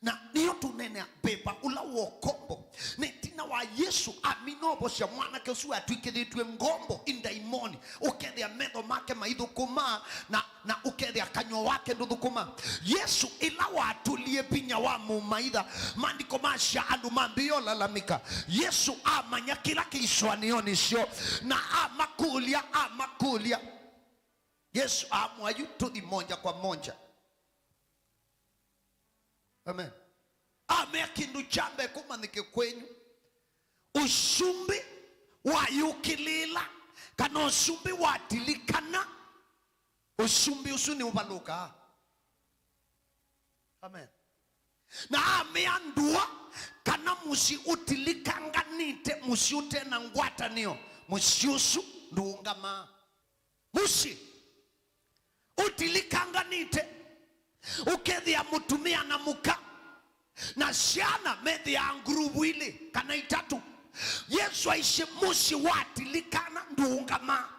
Na nĩyo tũneenea veva ũla wa ũkombo. Na ĩtina wa Yesũ amina ovosya mwanake ũsu watw'ĩkĩthĩtw'e ngombo i ndaimoni, ũkethĩa metho make maithũkũmaa na, na ũkethĩa kanyw'a wake ndũthũkũmaa. Yesũ ĩla watũlie vinya wa mũmaitha, maandĩko masya andũ mambĩĩa ũlalamĩka. Yesũ amanya kĩla kĩ isũanĩonĩ syoo, na amakũlya, amakũlya. Yesũ amwĩa yu tũthi moja kwa moja. Amen. Amea kĩndũ kya mbee kũmanyĩke kwenyu. Ũsumbĩ wayũkĩlĩĩla, kana ũsumbĩ watilikana, ũsumbĩ ũsu nĩũvalũkaa. Amen. Na amea ndũa kana mũsyĩ ũtilikanganĩte, mũsyĩ ũte na ngwatanĩo, mũsyĩ ũsu ndũũngamaa. Mũsyĩ ũtilikanganĩte, ũkethĩa mũtumĩa na mũka na syana methĩaa nguruvu ilĩ kana itatũ. Yesũ aisye mũsyĩ watilikana ndũũngamaa.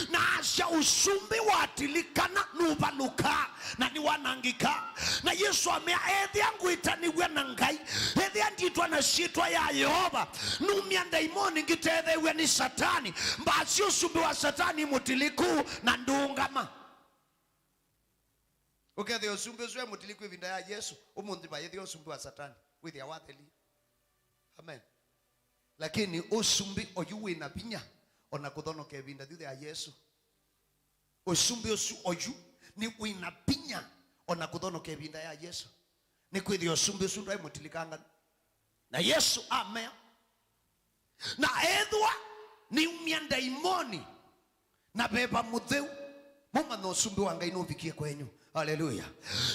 Na asya ũsumbĩ watilikana nũvalũkaa na nĩwanangĩkaa. Na Yesũ amea, ethĩa ngwĩtanĩw'e na Ngai, ethĩa nditwa na syĩtwa ya Yeova, numya ndaimoni ngĩtetheew'a nĩ Satani, mbasi ũsumbĩ wa Satani mũtiliku na ndũũngama. Ũkethĩa ũsumbĩ ũsu e mũtiliku ĩvinda ya Yesũ, ũmũnthĩ vayĩthĩa ũsumbĩ wa Satani wĩthĩa wathelie. Amen. Lakini ũsumbĩ oyu wĩ na vinya o na kũthonoka ĩvinda yothe ya Yesũ. Ũsumbĩ ũsu oyu nĩ wĩ na vinya o na kũthonoka ĩvinda ya Yesũ. Nĩkwĩthĩa ũsumbĩ ũsu ndwaĩ mũtilikanganu. Na Yesũ amea, na ethĩwa nĩumya ndaimoni na veva mũtheu, mũmanya ũsumbĩ wa Ngai nũvikie kwenyu. Haleluya!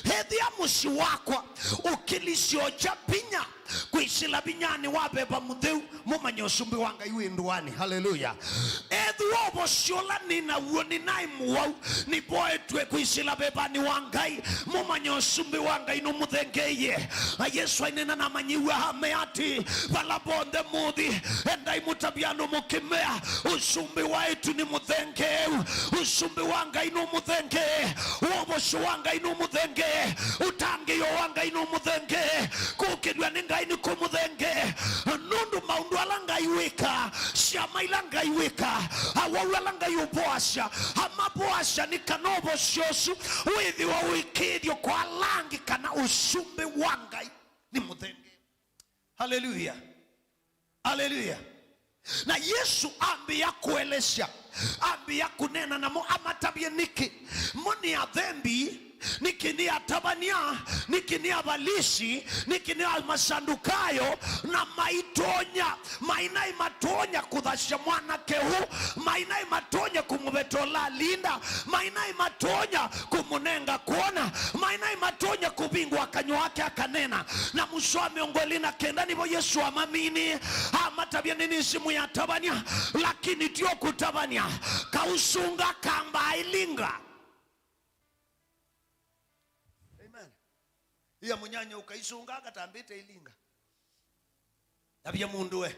Ethĩa mũsyĩ wakwa ũkĩlisyo kya vinya Kwĩsĩla vinyanĩ wa Veva Mũtheu, mũmanye ũsumbĩ wa Ngai wĩ ndũanĩ. Haleluya! Ethĩwa ũvosyo ũla nĩ naw'o nĩ naĩ mũwau, nĩvoetw'e kwĩsĩla Vevanĩ wa Ngai, mũmanye ũsumbĩ wa Ngai nũmũthengeeie. Na Yesũ aineena na amanyĩw'a amea atĩĩ, vala vonthe mũthi, endai mũtavye andũ mũkĩmea, ũsumbĩ wa ĩtu nĩ mũthengeeu, ũsumbĩ wa Ngai nũmũthengee, wovosyo wa Ngai nũmũthengee, ũtangĩĩo wa Ngai nũmũthengee, kũkĩlw'a nĩ Ngai nĩkũmũthengee, nũndũ maũndũ ala Ngai wĩkaa, syama ila Ngai wĩkaa, awau ala Ngai ũvoasya, amavoasya nĩ kana ũvosyo ũsu wĩthĩwa ũĩkĩĩthyo kwa ala angĩ kana ũsumbĩ wa Ngai nĩ mũthengee. Haleluya! Haleluya! Na Yesũ ambĩĩa kũelesya, ambĩĩa kũneena namo, amatavye nĩkĩ mo nĩ athembi, nĩkĩ nĩ atavany'a, nĩkĩ nĩ Avalisi, nĩkĩ nĩ Amasadukayo, na maitonya, mainaĩ matonya kũthasya mwanake ũũ, mainaĩ matonya kũmũveta ũla alinda, mainaĩ matonya kũmũnenga kwona, mainaĩ matonya kũvingũa kanyw'a wake akaneena. Na mũsoa mĩongo ĩlĩ na kenda nĩvo Yesũ amaminie, amatavya, nĩnĩsĩ mwĩ atavany'a, lakini ti o kũtavany'a, kaũsunga kambaa ĩlinga. Amen. Ia mũnyanya ũkaisunga katambĩte ĩlinga. Tavya mũndũ we,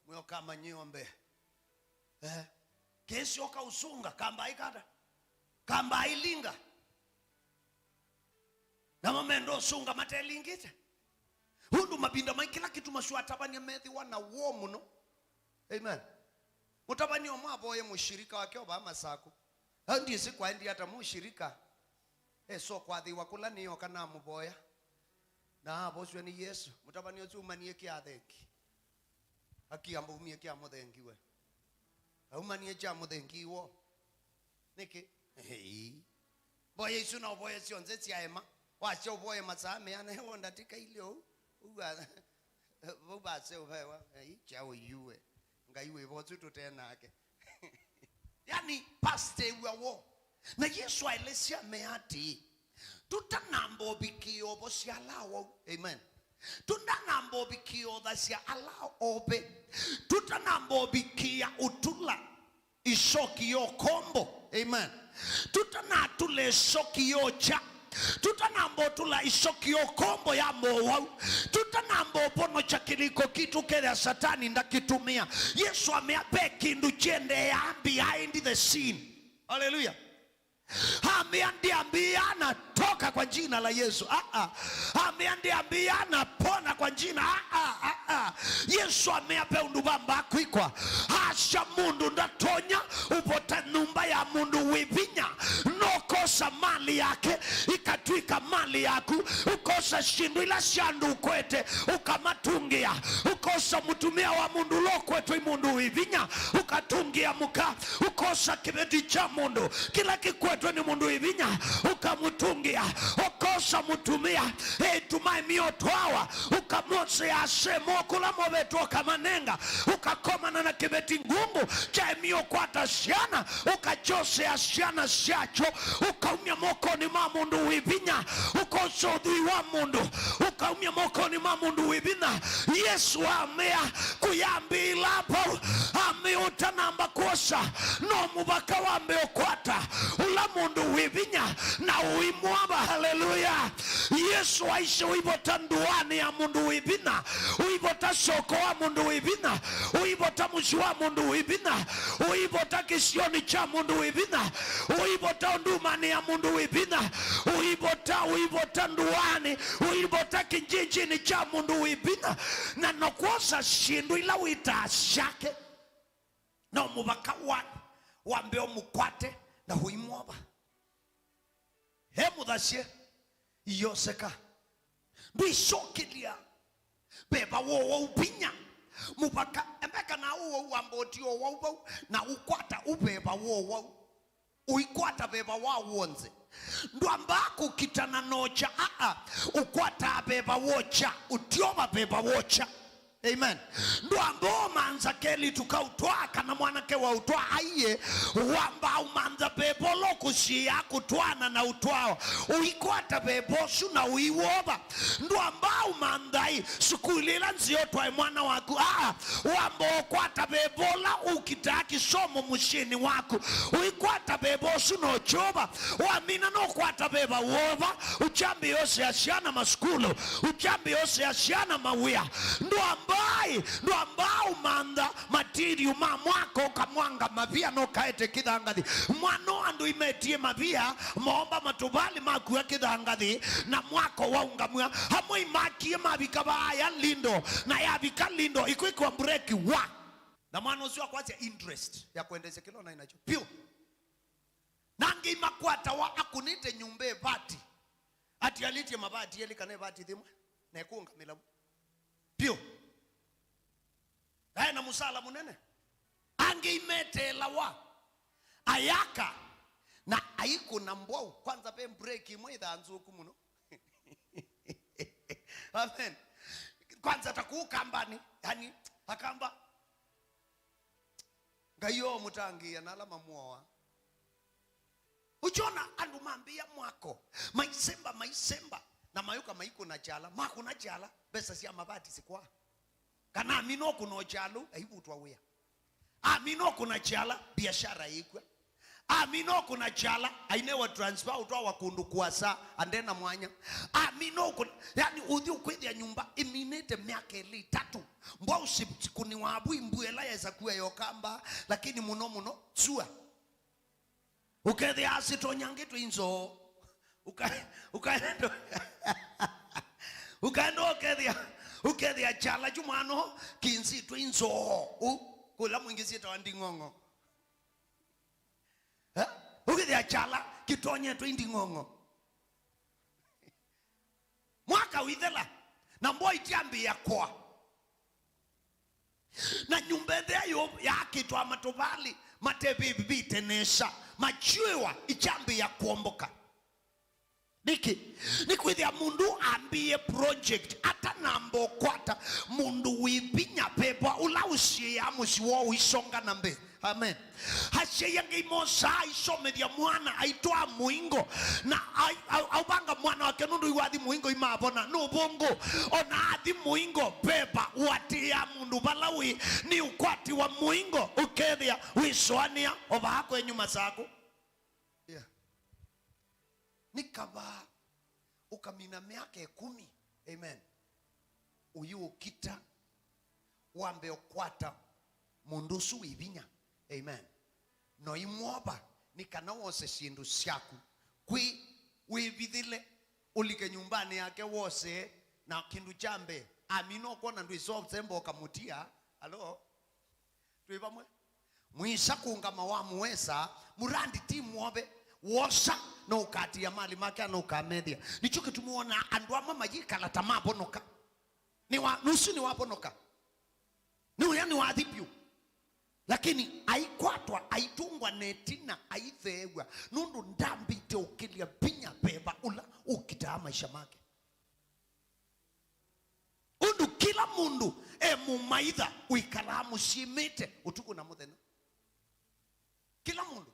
mwĩoka manyĩo mbee. Eh. Kĩsyoka ũsunga, kambaa ĩkata. Kambaa ĩlinga. Namo menda ũsunga matelingĩte. Ũndũ mavinda maingĩ kĩla kĩtuma asu atavany'a methĩwa na woo mũno. Amen. Mũtavany'a ũmwe avoye mũshirika wake o vaa Masakũ. Au ndyĩsĩ kwaendie ata mũshirika. Esa ũkwathĩĩwa kũla nĩyoka namũvoya. Na avosw'a nĩ Yesũ. Mũtavany'a ũsu umanie kĩ athengi. Akiamba umie kya mũthengi we. Aumanie kya mũthengi wo. Nĩkĩ? Ei. Mboya isu na ũvoye syonthe syaema. Wasya ũvoye masaa meana, ewo ndatĩka ilĩ ũu. Ũu a-, vau vaseũvewa. Ei, kyaũ yu we. Ngai wĩ vo ũsu tũte nake. Yani, past ew'a wo. Na Yesũ aelesya amea atĩĩ, tũtanamba ũvikĩĩa ũvosya ala awau. Amen. Tũtanamba ũvikĩĩa ũthasya ala ove. Tũtanamba ũvikĩĩa ũtũla ĩsoki ya ũkombo. Amen. Tũtanatũla ĩsoki ya ũkya. Tũtanamba ũtũla ĩsoki ya ũkombo ya mowau. Tũtanamba ũvonokya kĩlĩko kitũ kethĩa Satani ndakĩtũmĩa. Yesũ amea ve kĩndũ kyendeeaa behind the scene. Haleluya. Ambia ndiambia natoka kwa jina la Yesu. Ah, ah. Ambia ndiambia napona kwa jina. Ah, ah, ah, ah. Yesũ amea ve ũndũ vamba kwĩkwa. Asya mũndũ ndatonya ũvota nyũmba ya mũndũ wĩ vinya. Nokosa mali yake ikatw'ĩka mali yaku. Ũkosa syĩndũ ila sya andũ ũkwete ũkamatungĩa. Ũkosa mũtumĩa wa mũndũ ũla ũkwetwe nĩ mũndũ wĩ vinya ũkatungĩa mũka. Ũkosa kĩveti kya mũndũ kĩla kĩkwetwe nĩ mũndũ wĩ vinya, ũkamũtungĩa. Ũkosa mũtumĩa, ĩtuma ĩmio twawa, ũkamosea asemo kũla movetwe, ũkamanenga, ũkakomana na kĩveti ngungu kya ĩmio kwata syana, ũkakyosea syana syakyo, ũkaumya mokonĩ ma mũndũ wĩ vinya, ũkosa ũthwii wa mũndũ, ũkaumya mokonĩ ma mũndũ wĩ vinya. Yesũ amea, kũyambĩĩla vau, amea ũtanamba kwosa, no mũvaka wambe ũkwata ũla mũndũ wĩ vinya na ũimwova. Haleluya! Yesũ aisye ũivota ndũanĩ ya mũndũ wĩ vinya, ũivota soko wa mũndũ wĩ vinya, ũivota mũsyĩ wa mũndũ wĩ vinya, ũivota kĩsionĩ kya mũndũ wĩ vinya, ũivota ũndumanĩ ya mũndũ wĩ vinya, ũivota, ũivota ndũanĩ, ũivota kĩnjinjinĩ kya mũndũ wĩ vinya, na no kwosa syĩndũ ila wĩtaa syake. No mũvaka wa, wambe ũmũkwate na ũimwova. E mũthasye, iyoseka. Ndwĩsokĩlya veva wowau vinya. Mũvaka, embeka na ũwau wamba ũtio wau vau, na ũkwata ũveva wowau. Ũikwata veva wa w'onthe. Ndwambaa kũkitana nokya, aa, ũkwataa veva wokya, ũtyova veva wokya. Amen. Ndwamba ũmantha kelĩtu ka ũtwaa kana mwanake wa ũtwaa aiye, wamba ũmantha veva ũla ũkũsiĩĩa kũtwaana na ũtwaa. Ũikwata veva ũsu na ũiwova. Ndwamba ũmantha ĩ sukulu ĩla nzeo ũtwae mwana waku. Aa, wamba ũkwata veva ũla ũkitaa kĩsomo mũsyĩnĩ waku. Ũikwata veva ũsu na ũkyova. Wamina nũkwata veva wova, ũkyambĩĩa ũsea syana masukulu, ũkyambĩĩa ũsea syana mawĩa. Ndwambai, ndwamba ũmantha material ma mwako, ũkamwanga mavia na ũkaete kĩthangathi. Mwana andũ imetie mavia, moomba matũvali makua kĩthangathi, na mwako waũngamw'a. Amwe imakie mavika vaaya lindo, na yavika lindo, ikwĩkwa break wa. Na mwana ũsu akwasya interest ya kwendeesya kĩla ũnaĩ nakyo. Vyũ. Na angĩ imakwatawa akũnĩte nyũmba ĩvati. Atialĩtye mavati elĩ kana ĩvati yĩmwe, na ĩkũngamĩla vu. Vyũ. Aĩ na mũsala mũnene. Angĩ imeteelawa. Ayaka. Na aikũna mbwau. Kwanza ve break ĩmwe ĩthaa nzũku mũno. Amen. Kwanza ta kũu kambani. Yani, akamba. Ngai oomũtangĩĩa na ala mamũoa. Ũkyona andũ mambĩĩa mwako, maisemba, maisemba, na mayũka maikũna kyala, makũna kyala, mbesa sya mavati sikwaa. Kana amina ũkũna kyalũ, aivutwa wĩa. Amina ũkũna kyala, biashara yĩkw'a. Amina ũkũna kyala, ainewa transfer, ũtwawa kũndũ kũasa, andena mwanya. Amina ũkũna, yani, ũthi ũkwĩthĩa nyũmba ĩminĩte myaka ĩlĩ ĩtatũ. Mbwau sikũniwa avu imbuela yesa kuwa yokamba, lakini mũno mũno, sua. Ũkethĩa asitonyangĩtwe inzoo. Uka-, ukaenda, ukaenda ũkethĩa, ũkethĩa kyala kyu mwano kĩnzitwe inzoo. U-, kũla mwingĩ syĩtawa nding'ong'o. Eh? Ũkethĩa kyala kĩtonyetwe inding'ong'o. Mwaka ũithela, na mbua ityambĩĩa kwa. Na nyũmba ĩthĩa yo yaakĩtwa matũvalĩ matevĩvĩte nesa, makyũĩwa ikyambĩĩa kũomboka. Nĩkĩ? Nĩkwĩthĩa mũndũ ambĩĩe project atanamba ũkwata mũndũ wĩ vinya veva ũla ũsiĩĩaa mũsyĩ woo ũisonga na mbee. Amen. Asyai angĩ imosaa aisomethya mwana aitwaa mũingo, na ai-, au-, auvanga mwana wake nũndũ iwathi mũingo imavona nũvũngũ. Ona athi mũingo veva ũatĩĩa mũndũ vala wĩ, nĩ ũkwatiwa mũingo ũkethĩa wĩsũanĩa o vaa kwenyu Masakũ. Yeah. Nĩ kavaa ũkamina myaka ĩkũmi. Amen. Ũyĩũkita wambe ũkwata mũndũ ũsu wĩ vinya. Amen. No imwova nĩ kana wose syĩndũ syaku kwĩ wĩvithĩle, ũlike nyũmbanĩ yake wose, na kĩndũ kya mbee amina ũkwona ndwĩsomsemba ũkamũtia. Alo? Twĩ vamwe? Mwĩsa kũngama wa mũesa, murandi ti mwove, wosa, no ũkatia mali make, no ũkamethĩa. Nĩkyo kĩtumi wona andũ amwe mayĩkala ta mavonoka. Nĩwa, nusu nĩwavonoka. Nĩ ũya nĩwathi vyũ. Lakini aikwatwa, aitũngwa na ĩtina, aitheew'a, nũndũ ndambĩte ũkĩlya vinya veva ũla ũkitaa maisha make. Ũndũ kĩla mũndũ e mũmaitha wĩkalaa mũsyĩmĩte ũtukũ na mũthenya. Kĩla mũndũ.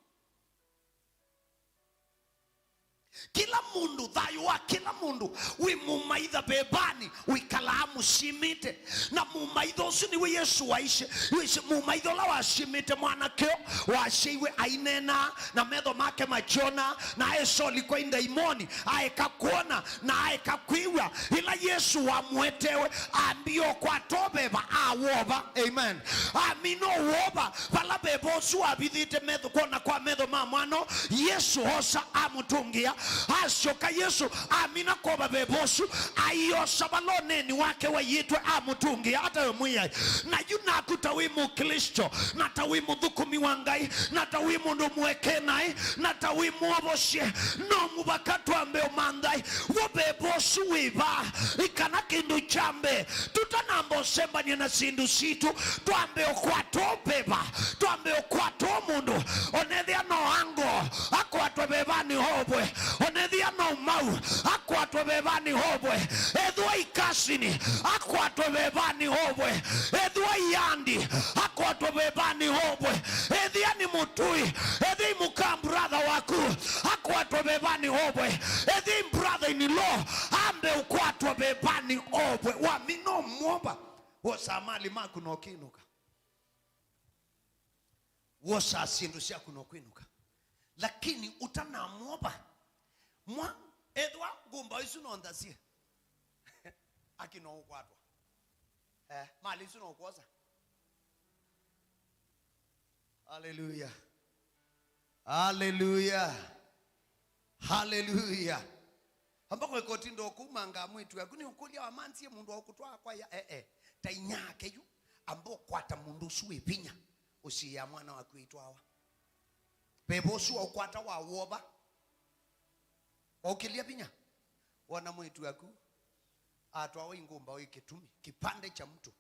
Kĩla mũndũ, thayũ wa kĩla mũndũ wĩ mũmaitha vevanĩ wĩkalaa mũsyĩmĩte. Na mũmaitha ũsu nĩwe Yesũ waisye. Wĩsĩ mũmaitha ũla wasyĩmĩte mwanake ũũ, wasyaiwe aineenaa, na metho make makyonaa, na aesoli kwa indaimoni, aeka kwona, na aeka kwĩw'a. Ĩla Yesũ wamũetewe, ambie ũkwata veva, awova. Amen. Amina ũwova, vala veva ũsu wavithĩte metho, kwona kwa metho ma mwana, Yesũ osa amũtũngĩa. Asyoka Yesũ amina kwova veva ũsu, aiosa vala ũneeni wake waiyĩtwe, amũtũngĩa ata we Mwĩai. Na yu naku ta wĩ Mũklĩsto, na ta wĩ mũthũkũmi wa Ngai, na ta wĩ mũndũ mweke naĩ, na ta wĩ mwovosye, no mũvaka twambe ũmantha vo veva ũsu wĩ va, ĩ kana kĩndũ kya mbee tũtanamba ũsembany'a na syĩndũ sitũ, twambe ũkwata veva, twambe ũkwata mũndũ, onethĩa no ango akwatwe vevanĩ ovwe, onethĩa no akwatwe vevani ovwe. Ethĩwa i kasini, akwatwe vevani ovwe. Ethĩwa i andi, akwatwe vevani ovwe. Ethĩa nĩ mũtũi, ethĩa i mũka brother waku, akwatwe vevani ovwe. Ethĩa i brother in law, ambe ũkwatwe vevani ovwe. Wamina ũmwova, wosaa mali maku na ũkĩnũka. Wosaa syĩndũ syaku na ũkwĩnũka. Lakini ũtanamwova, mwa, ethĩwa ngũmba isu no nthasye, aki no ũkwatwa. Eh, mali isu no ũkwosa. Haleluya. Haleluya. Haleluya. Amba kweka ũtindo ũkũmanga mwĩtu aku, nĩ ũkũlya wamanzie mũndũ wa ũkũtwaa kwa ya, eh, eh. Ta inyake yu, amba ũkwata mũndũ ũsu wĩ vinya, ũsiĩa mwana waku ĩitwawa. Veva ũsu wa ũkwata wa wova. Waũkĩlya vinya, wona mwĩtu aku atwawa ingũmba ĩ kĩtumi, kipande cha mtu.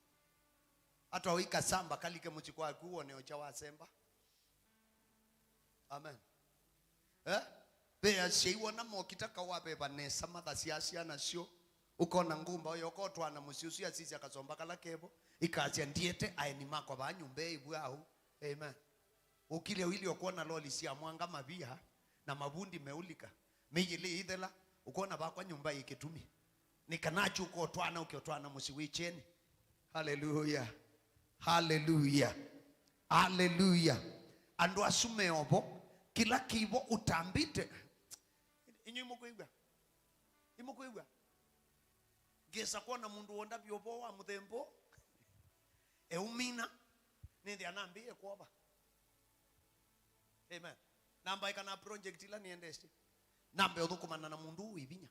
Atwawa ikasamba kalike mũsyĩ kwaku, wone ũkya wasemba. Amen. Eh? Ve asyai wona mokita kawaveva nesa, mathasya syana syo. Ũkona ngũmba ũyo, ũkotwana mũsyĩ ũsu, asisya kasomba kala kevo, ikasya, "Ndiete aeni makwa vaa nyũmba ĩvw'aũ." Amen. Ũkilya ũilye ũkwona loli sya mwanga mavia na mavundi meũlika. Mĩyĩlĩ ĩithela, ũkwona vakwa nyũmba ĩ kĩtumi. Nĩ kana akyũka ũtwana, ũke ũtwana mũsyĩ wĩ kyeni. Haleluya. Haleluya. Haleluya. Andũ asu meovo, kĩla kĩvo ũtambĩte. Inyuĩ mũkwĩw'a? Imũkwĩw'a? Ngĩsa kwona mũndũ wondavya ũvoo wa mũthemba ũũ, eũmina, nĩnthĩa nambĩĩe kwova. Amen. Nambaĩka na project ila nĩendesye. Nambe ũthũkũmana na mũndũ ũũ wĩ vinya.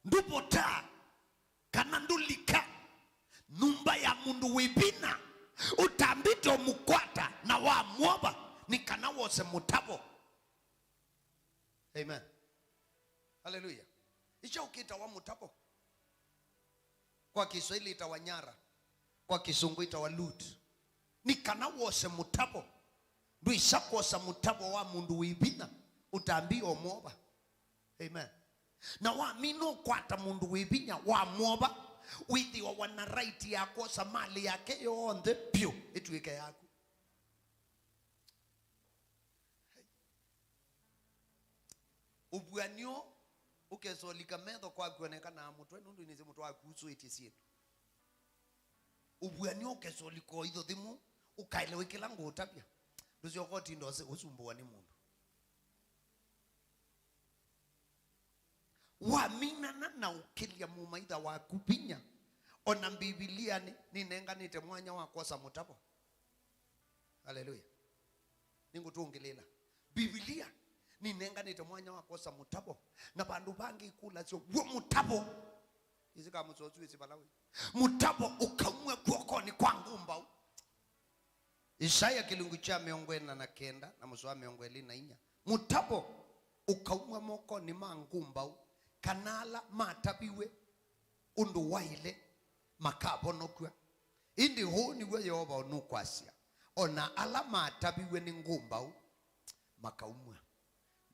Ndũvota kana ndũlika nyũmba ya mũndũ wĩ vinya ũtambĩte ũmũkwata na wamwova, nĩ kana wose mũtavo. Amen. Haleluya. Ikyaũ kĩtawa mũtavo? Kwa Kiswahili ĩtawa nyara, kwa Kĩsũngũ ĩtawa loot. Nĩ kana wose mũtavo. Ndwĩsa kwosa mũtavo wa mũndũ wĩ vinya ũtambĩe ũmwova. Amen. Na wamina ũkwata mũndũ wĩ vinya wamwova, wĩthĩawa na right ya kwosa malĩ yake yonthe vyũ ĩtw'ĩke yaku. Ũvuan'yo ũkesa ũlika metho kwaku onekanaa mũtwe, nũndũ nĩsĩ mũtwe waku usũĩtye syĩndũ. Ũvuan'yo ũkesa ũlika o itho thimũ, ũkaelewa kĩla ngũũtavya. Ndũsyoka ũtinda ũse-, ũsumbũwa nĩ mũndũ. Waminana na ũkĩlya mũmaitha waku vinya, ona Mbivilianĩ nĩnenganĩte mwanya wa kwosa mũtavo. Haleluya. Nĩngũtũngĩlĩla. Mbivilia nĩnenganĩte mwanya wa kwosa mũtavo. Na vandũ vangĩ ikũlasya w'o mũtavo. Ĩsĩ ka mũsosu ĩsĩ vala wĩ. Mũtavo ũkaumw'a kw'okonĩ kwa ngũmbaũ. Isaia kĩlungu kya mĩongo ĩna na kenda na mũsoa mĩongo ĩlĩ na inya. Mũtavo ũkaumw'a mokonĩ ma ngũmbaũ, kana ala mataviw'e ũndũ waĩle makavonokw'a. Ĩndĩ ũũ nĩw'o Yeova ũnũkwasya, o na ala mataviw'e nĩ ngũmbaũ makaumw'a,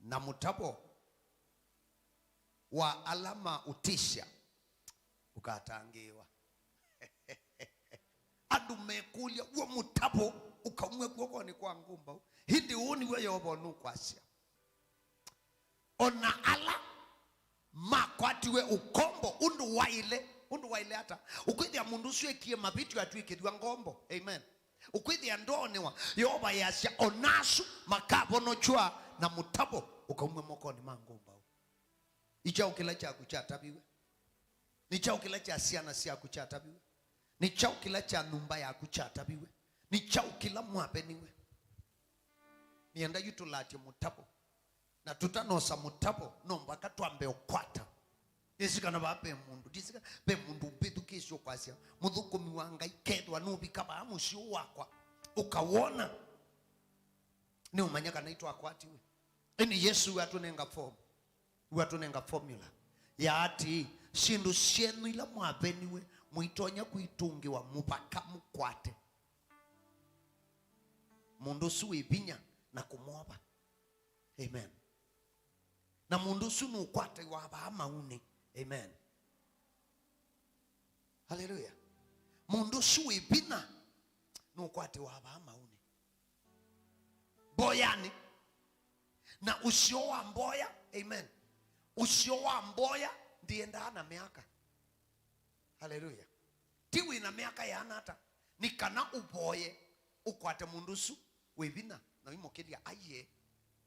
na mũtavo wa ala maũtĩsya ũkatangĩĩwa. Andũ mekũlya, w'o mũtavo ũkaumw'a kw'okonĩ kwa ngũmbaũ? Ĩndĩ ũũ nĩw'o Yeova ũnũkwasya, o na ala makwatiwe ũkombo ũndũ waĩle. Ũndũ waĩle ata? Ũkwĩthĩa mũndũ ũsu ekie mavĩtyo atw'ĩkĩthw'a ngombo. Amen. Ũkwĩthĩa ndoonewa, Yeova easya, o na asu makavonokw'a na mũtavo ũkaumw'a mokonĩ ma ngũmbaũ. Nĩ kyaũ kĩla kyaku kyataviw'e? Nĩ kyaũ kĩla kya syana syaku kyataviw'e? Nĩ kyaũ kĩla kya nyũmba yaku kyataviw'e? Nĩ kyaũ kĩla mwaveniwe? Nĩenda yu tũlatye mũtavo. Na tũtanosa mũtavo, no mbaka twambe ũkwata. Ndĩsĩ kana vaa ve mũndũ, ndĩsĩ kana ve mũndũ mbĩthukĩĩsye ũkwasya, mũthũkũmi wa Ngai, kethwa nũvika vaa mũsyĩ ũũ wakwa, ũkawona, nĩũmanya kana itwakwatiwe. Ĩndĩ Yesũ atũnenga form. Yu atũnenga formula ya atĩĩ, syĩndũ syenyu ila mwaveniwe mũitonya kwitũngĩwa mũvaka mũkwate mũndũ ũsu wĩ vinya na kũmwova. Amen. Na mũndũ ũsu nũkwatĩwa vaa maunĩ. Amen. Haleluya. Mũndũ ũsu wĩ vinya nũkwatĩwa vaa maunĩ. Mboyanĩ. Na ũseo wa mboya, amen. Ũseo wa mboya ndĩendaa na mĩaka. Haleluya. Ti wĩ na mĩaka yĩana ata, nĩ kana ũvoye, ũkwate mũndũ ũsu wĩ vinya na ũimũkĩlya aiee.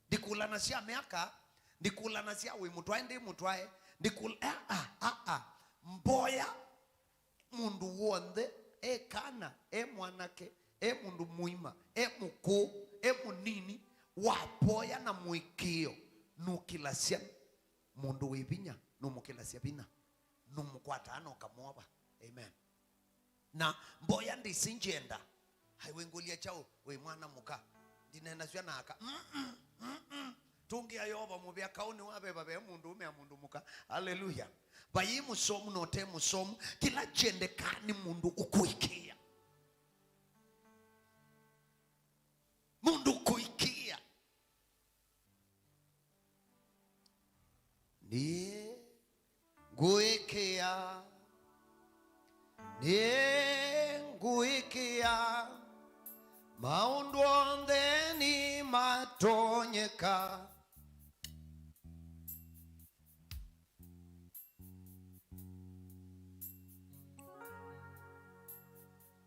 Ndikũlanasya mĩaka, ndikũlanasya wĩ mũtwae, ndĩ mũtwae, ndikũl-, aa, aa, aa. Mboya mũndũ w'onthe, e kana, e mwanake, e mũndũ mũima, e mũkũũ, e mũnini, wavoya na mũĩkĩĩo, nũkĩlasya mũndũ wĩ vinya, nũmũkĩlasya vinya, nũmũkwataa na ũkamwova. Amen. Na mboya ndĩsĩ ngyenda. Ai, wĩngũlya kyaũ wĩ mwana mũka? Ndineenasya na aka. Mm-mm, mm-mm. Tũngĩa Yeova mũvea kaũ nĩ wa veva ve mũndũũme ya mũndũ mũka. Haleluya. Vai mũsomu na ũte mũsomu. Kĩla kyendekaa nĩ mũndũ ũkũĩkĩĩa. Mũndũ ũkũĩkĩĩa. Niĩ ngũĩkĩĩa, niĩ ngũĩkĩĩa, maũndũ onthe nĩ matonyeka.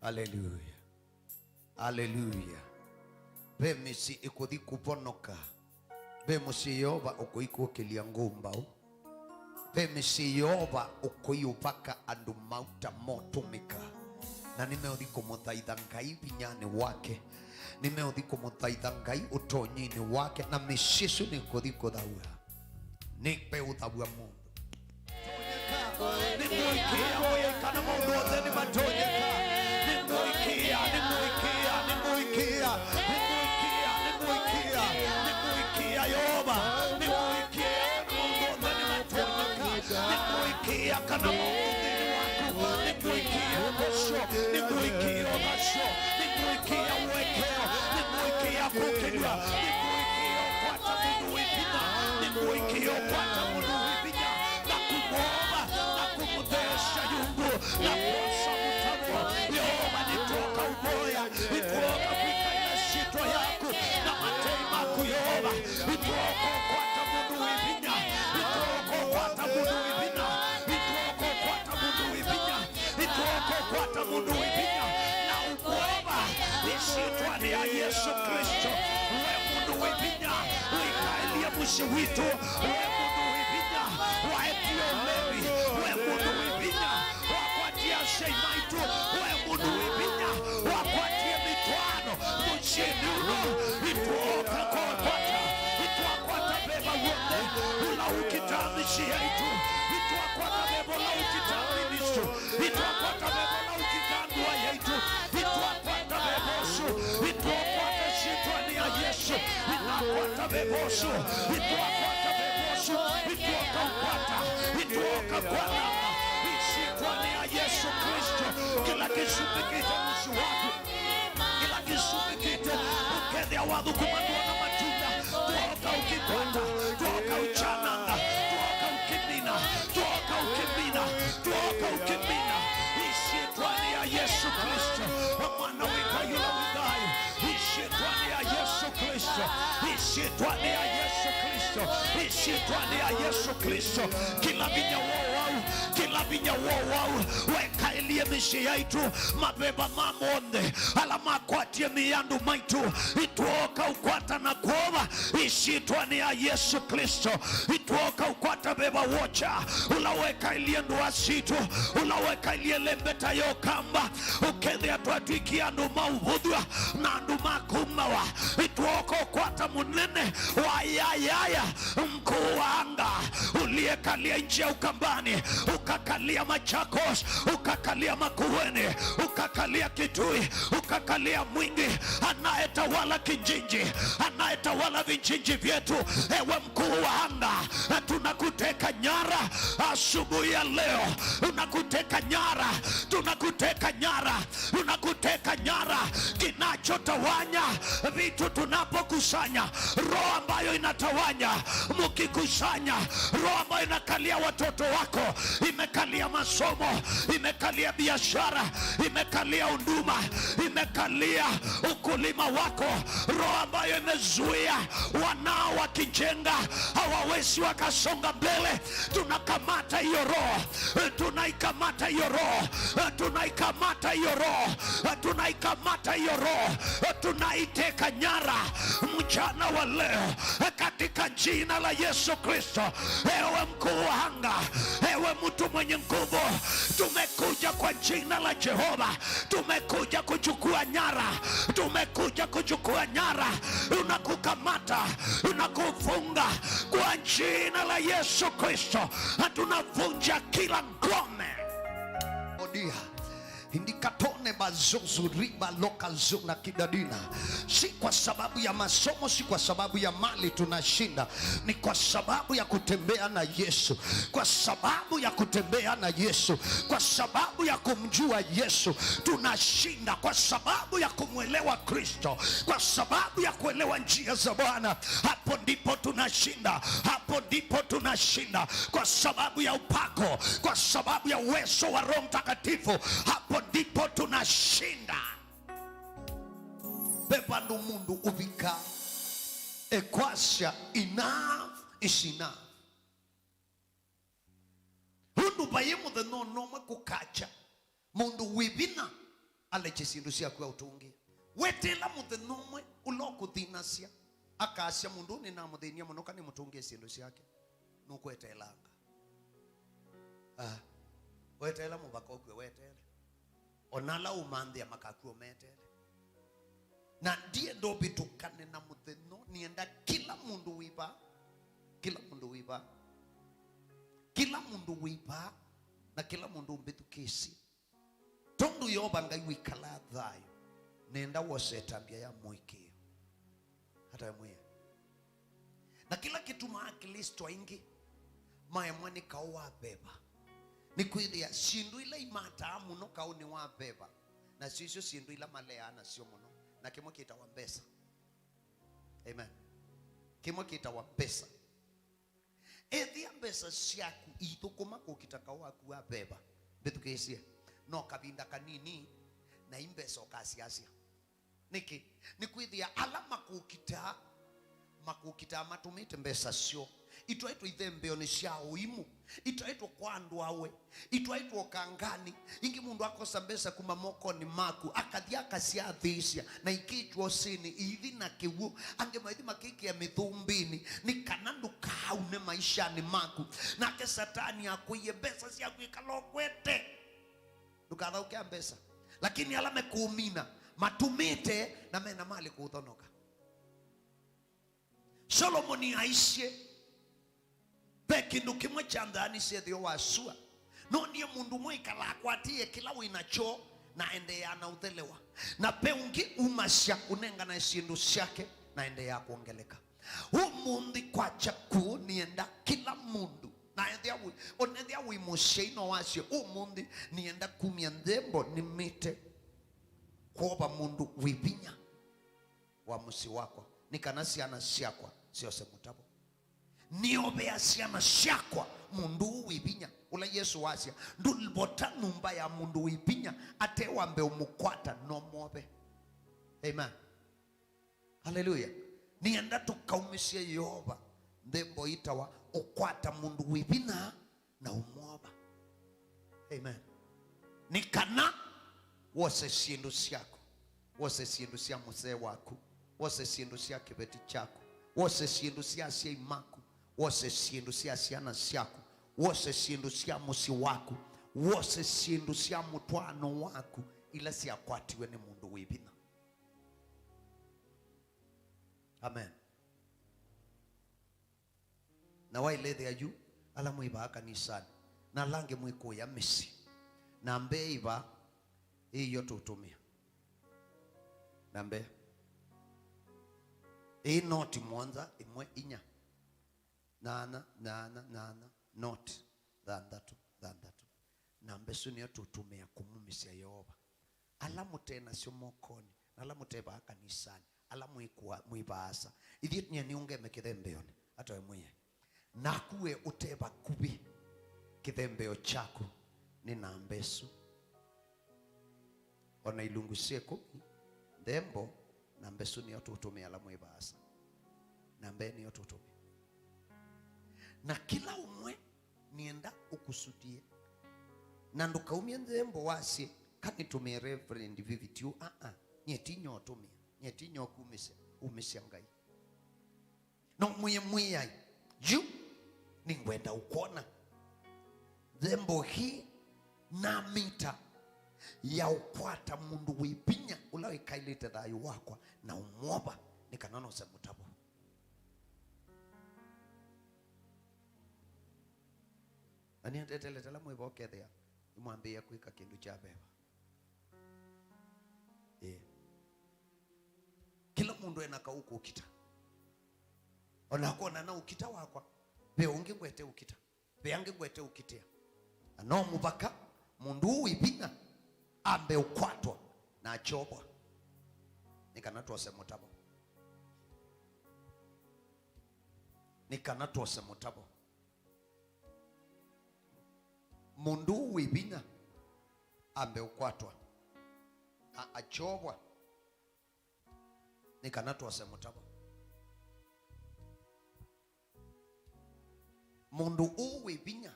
Aleluya. Aleluya. Ve mĩsyĩ ĩkũthi kũvonoka. Ve mũsyĩ Yeova ũkũikũkĩlya ngũmbaũ. Ve mĩsyĩ Yeova ũkũiũvaka andũ mauta motũmĩka. Na nĩmeũthi kũmũthaitha Ngai vinyanĩ wake. Nĩmeũthi kũmũthaitha Ngai ũtonyinĩ wake. Na mĩsyĩ ĩsu nĩkũthi kũthaw'a. Nĩkweũthaw'a mũndũ. Nĩngũĩkĩĩa mwĩai kana maũndũ onthe nĩmatonyeka. Nĩngũĩkĩĩa, nĩngũĩkĩĩa, nĩngũĩkĩĩa, nĩngũĩkĩĩa, nĩngũĩkĩĩa Yeova. Nĩngũĩkĩĩa kana maũndũ onthe nĩmatonyeka. Nĩngũĩkĩĩa kana maũndũ nthĩnĩ waku. Nĩngũĩkĩĩa ũthasyo. Nĩngũĩkĩĩa ũthasyo. Nĩngũĩkĩĩa ũekeo. Nĩngũĩkĩĩa kũkĩlw'a. Nĩngũĩkĩĩa ũkwata mũndũ wĩ vinya. Nĩngũĩkĩĩa ũkwata mũndũ wĩ vinya na kũmwova na kũmũtheesya yungu na kwosa mũtavo. Yeova, nĩtwoka ũvoya, nĩtwoka kwĩkaĩa syĩtwa yaku na matei maku, Yeova. Nĩtwoka ũkwata mũndũ wĩ vinya, nĩtwoka ũkwata mũndũ wĩ vinya, nĩtwoka ũkwata mũndũ wĩ vinya. Nĩtwoka ũkwata mũndũ wĩ vinya na ũmwova ĩsyĩtwanĩ ya Yesũ Klĩsto. We mũndũ wĩ vinya, ũikaĩlye mũsyĩ witũ. We mũndũ wĩ vinya, waetie ũlevi. We mũndũ wĩ vinya, wakwatie asyai maitũ. We mũndũ wĩ vinya, wakwatie mĩtwaano mũsyĩnĩ ũno. Nĩtwoka kũkwata, nĩtwakwata veva w'onthe ũla ũkitaa mĩsyĩ yaitũ. Nĩtwakwata veva ũla ũkitaa ministry. Nĩtwakwata veva ũla ũkitaa ndũa yaitũ. Nĩtwakwata veva ũsu. Nĩtwakwata syĩtwanĩ ya Yesũ. Nĩnakwata veva ũsu. Nĩtwakwata veva ũsu. Nĩtwoka ũkwata. Nĩtwoka kwananga. Ĩsyĩtwanĩ ya Yesũ Klĩsto. Kĩla kĩsumbĩkĩte mũsyĩ waku. Kĩla kĩsumbĩkĩte, ũkethĩa wathũkũma ndwona matunda, twoka ũkĩkwata, twoka ũkyananga, twoka ũkĩmina, twoka ũkĩmina, twoka ũkĩmina. Ĩsyĩtwanĩ ya Yesũ Klĩsto, we Mwana wa Ngai ũla wĩ thayũ. Ĩsyĩtwanĩ ya Yesũ Klĩsto, ĩsyĩtwanĩ ya Yesũ Klĩsto, ĩsyĩtwanĩ ya Yesũ Klĩsto, kĩla vinya wowau, kĩla vinya wowau wekaĩlye mĩsyĩ yaitũ, maveva ma monthe ala makwatie mĩĩ ya andũ maitũ, itwooka ũkwata na kwova ĩsyĩtwanĩ ya Yesũ Klĩsto. Itwooka ũkwata veva wokya ũla wekaĩlye ndũa sitũ, ũla wekaĩlye lembeta ya ũkamba, ũkethĩa twatw'ĩkie andũ ma ũvũthw'a na andũ ma kũmawa. Itwooka ũkwata mũnene wa yayaya, mkuu wa anga, uliyekalia nchi ya Ukambani, ukakalia Machakos, ukakalia Makueni, ukakalia Kitui, ukakalia Mwingi, anayetawala Kinjinji, anayetawala vinjinji vyetu. Ewe mkuu wa anga, Tunakuteka nyara asubuhi ya leo, tunakuteka nyara, tunakuteka nyara, tunakuteka nyara. Kinachotawanya vitu tunapokusanya, roho ambayo inatawanya, mkikusanya, roho ambayo inakalia watoto wako, imekalia masomo, imekalia biashara, imekalia huduma, imekalia ukulima wako, roho ambayo imezuia wanao wakijenga hawawezi wakasonga mbele, tunakamata hiyo roho, tunaikamata hiyo roho, tunaikamata hiyo roho, tunaikamata hiyo roho, tunaiteka nyara mchana wa leo katika jina la Yesu Kristo. Ewe mkuu wa anga, ewe mtu mwenye nguvu, tumekuja kwa jina la Jehova, tumekuja kuchukua nyara, tumekuja kuchukua nyara. Tunakukamata, tunakufunga kwa jina la Yesu Kristo, na tunavunja kila ngome. Odia. Indikatone bazuzu riba loka zuna kidadina. Si kwa sababu ya masomo, si kwa sababu ya mali tunashinda. Ni kwa sababu ya kutembea na Yesu. Kwa sababu ya kutembea na Yesu. Kwa sababu ya kumjua Yesu, tunashinda. Kwa sababu ya kumwelewa Kristo. Kwa sababu ya kuelewa njia za Bwana. Hapo ndipo tunashinda. Hapo ndipo tunashinda. Kwa sababu ya upako. Kwa sababu ya uwezo wa Roho Mtakatifu. Hapo ndipo tunashinda. Ve vandũ mũndũ ũvika ekwasya, "Enough is enough." Ũndũ vayĩ mũthenya o nomwe kũkakya, mũndũ wĩ vinya alekye syĩndũ syaku aũtũngĩe. Weteela mũthenya ũmwe ũla ũkũthinasya, akasya, "Mũndũ ũũ nĩnamũthĩnia mũno, kana nĩmũtũngĩe syĩndũ syake." Nũkweteelanga. Ah, weteela mũvaka ũkw'e weteele. O na ala ũmanthĩa makakw'a ũmeteele. Na ndienda ũvĩtũkane na mũthenya ũũ, nĩenda kĩla mũndũ wĩ vaa, kĩla mũndũ wĩ vaa, kĩla mũndũ wĩ vaa, na kĩla mũndũ ũmbĩthukĩĩsye. Tondũ Yeova Ngai wĩkalaa thayũ, nĩenda wose ĩtambya ya mũĩkĩĩo. Hata mwĩe. Na kĩla kĩtumaa Aklĩsto aingĩ maemwa nĩ kaũ wa veva, nĩ kwĩthĩa syĩndũ ila imataa mũno kaũnĩ wa veva, nasyo isyo syĩndũ ila maleaa nasyo mũno, na kĩmwe kĩtawa mbesa. Amen. Kĩmwe kĩtawa mbesa. Ethĩa mbesa syaku iithũkũma kũkita kaũ waku wa veva, mbĩthukĩĩsye, no kavinda kanini, na i mbesa ũkasiasya. Nĩkĩ? Nĩkwĩthĩa ala makũkitaa, makũkitaa matũmĩte mbesa syoo. Itwaĩtwe ithembeonĩ sya ũimũ. Itwaĩtwe kwa andũ awe. Itwaĩtwe ũkangani. Ĩngĩ mũndũ akosa mbesa kuma mokonĩ maku, akathi akasyathĩĩsya, na ikĩtw'a ũsĩnĩ, iithi na kĩw'ũ. Angĩ maithi makĩkĩa mĩthũmbĩnĩ, nĩ kana ndũkaaune maishanĩ maku. Nake Satani akũie mbesa syaku ĩkala ũkwete. Ndũkathaũkĩa mbesa. Lakini ala mekũmina, matũmĩte na mena malĩ kũthonoka. Solomoni aisye, ve kĩndũ kĩmwe kya nthani syethĩo wa sua. Nonie mũndũ ũmwe ĩkalaa akwatĩĩe kĩla wĩ nakyo na aendeeaa na ũthelewa. Na ve ũngĩ umasya ũnenganae syĩndũ syake na aendeeaa kwongeleka. Ũmũnthĩ kwakya kũũ nĩenda kĩla mũndũ, na ethĩa wĩ, onethĩa wĩ mũsyai no wasye, ũmũnthĩ nĩenda kumya nthembo nĩmĩte kwova mũndũ wĩ vinya wa mũsyĩ wakwa, nĩ kana syana syakwa syose mũtavo. Nĩovea syana syakwa mũndũ ũũ wĩ vinya, ũla Yesũ wasya, "Ndũvota nyũmba ya mũndũ wĩ vinya ate wambe ũmũkwata no mwove." Amen. Haleluya. Nĩenda tũkaumĩsye Yeova nthembo ĩtawa ũkwata mũndũ wĩ vinya na ũmwova. Amen. Nĩ kana wose syĩndũ syaku, wose syĩndũ sya mũsee waku, wose syĩndũ sya kĩveti kyaku, wose syĩndũ sya asyai maku, wose syĩndũ sya syana syaku, wose syĩndũ sya mũsyĩ waku, wose syĩndũ sya mũtwaano waku ila syakwatiwe nĩ mũndũ wĩ vinya. Amen. Na wailethĩa yu, ala mwĩ vaa kanisanĩ, na ala angĩ mwĩ kũya mĩsyĩ, na mbee ĩva ĩyo tũtũmĩa. Na mbee. Ĩĩ noti mũonza, ĩmwe inya. Nyanya, nyanya, nyanya, not thanthatũ, thanthatũ. Namba ĩsu nĩyo tũtũmĩa kũmumĩsya Yeova. Ala mũte nasyo mokonĩ, na ala mũte vaa kanisanĩ, ala mwĩkua-, mwĩ vaasa. Ithyĩ nyie nĩũngeme kĩthembeonĩ, atoe mwĩe. Naku we ũte vakuvĩ, kĩthembeo kyaku nĩ namba ĩsu. O na ilungu syĩ kũmi, nthembo, namba ĩsu nĩyo tũtũmĩa ala mwĩ vaasa. Namba ĩĩ nĩyo tũtũmĩa. Na kĩla ũmwe nĩenda ũkusudie. Na ndũkaumye nthembo wasye, "Kanĩtũmĩe Reverend Vivitiu." Aa, nyie ti nyootũmĩa, nyie ti nyookumĩsya, umĩsya Ngai. No mwĩe Mwĩai, yu nĩngwenda ũkwona. Nthembo hii namĩta ya ũkwata mũndũ wĩ vinya ũla wĩkaĩlĩte thayũ wakwa na ũmwova nĩ kana nose mũtavo. Na nĩetetelete ala mwĩva ũkethĩa nĩmwambĩĩa kwĩka kĩndũ kya veva. Ĩĩ. Kĩla mũndũ ena kaũ kũkita. O nakwa na ũkita wakwa, ve ũngĩ ngwete ũkita, ve angĩ ngwete ũkitĩa. Na no mũvaka mũndũ ũũ wĩ vinya ambe ũkwatwa na akyovwa nĩ kana twose mũtavo. Nĩ kana twose mũtavo. Mũndũ ũũ wĩ vinya ambe ũkwatwa na akyovwa nĩ kana twose mũtavo. Mũndũ ũũ wĩ vinya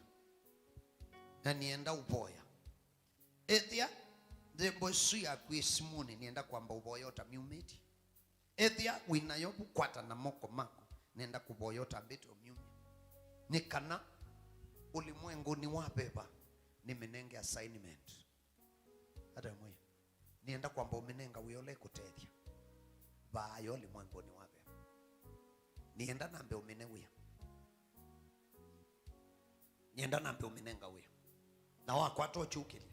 na nĩenda ũvoya. Ethĩa nthembo ĩsu yaku ĩ simũnĩ, nĩenda kwamba ũvoya ũtamyumĩtye. Ethĩa wĩ nayo vu, kwata na moko maku, nĩenda kũvoya ũtambĩte ũmyumya. Nĩ kana ũlimwengũnĩ wa veva nĩmĩnenge assignment. Ata mwĩ, nĩenda kwamba ũmĩnenga wĩa ũla ĩkũtethya. Vaa yo ũlimwengũnĩ wa veva. Nĩenda nambe ũmĩne wĩa. Nĩenda nambe ũmĩnenga wĩa. Na wakwata ũkyũkĩlya.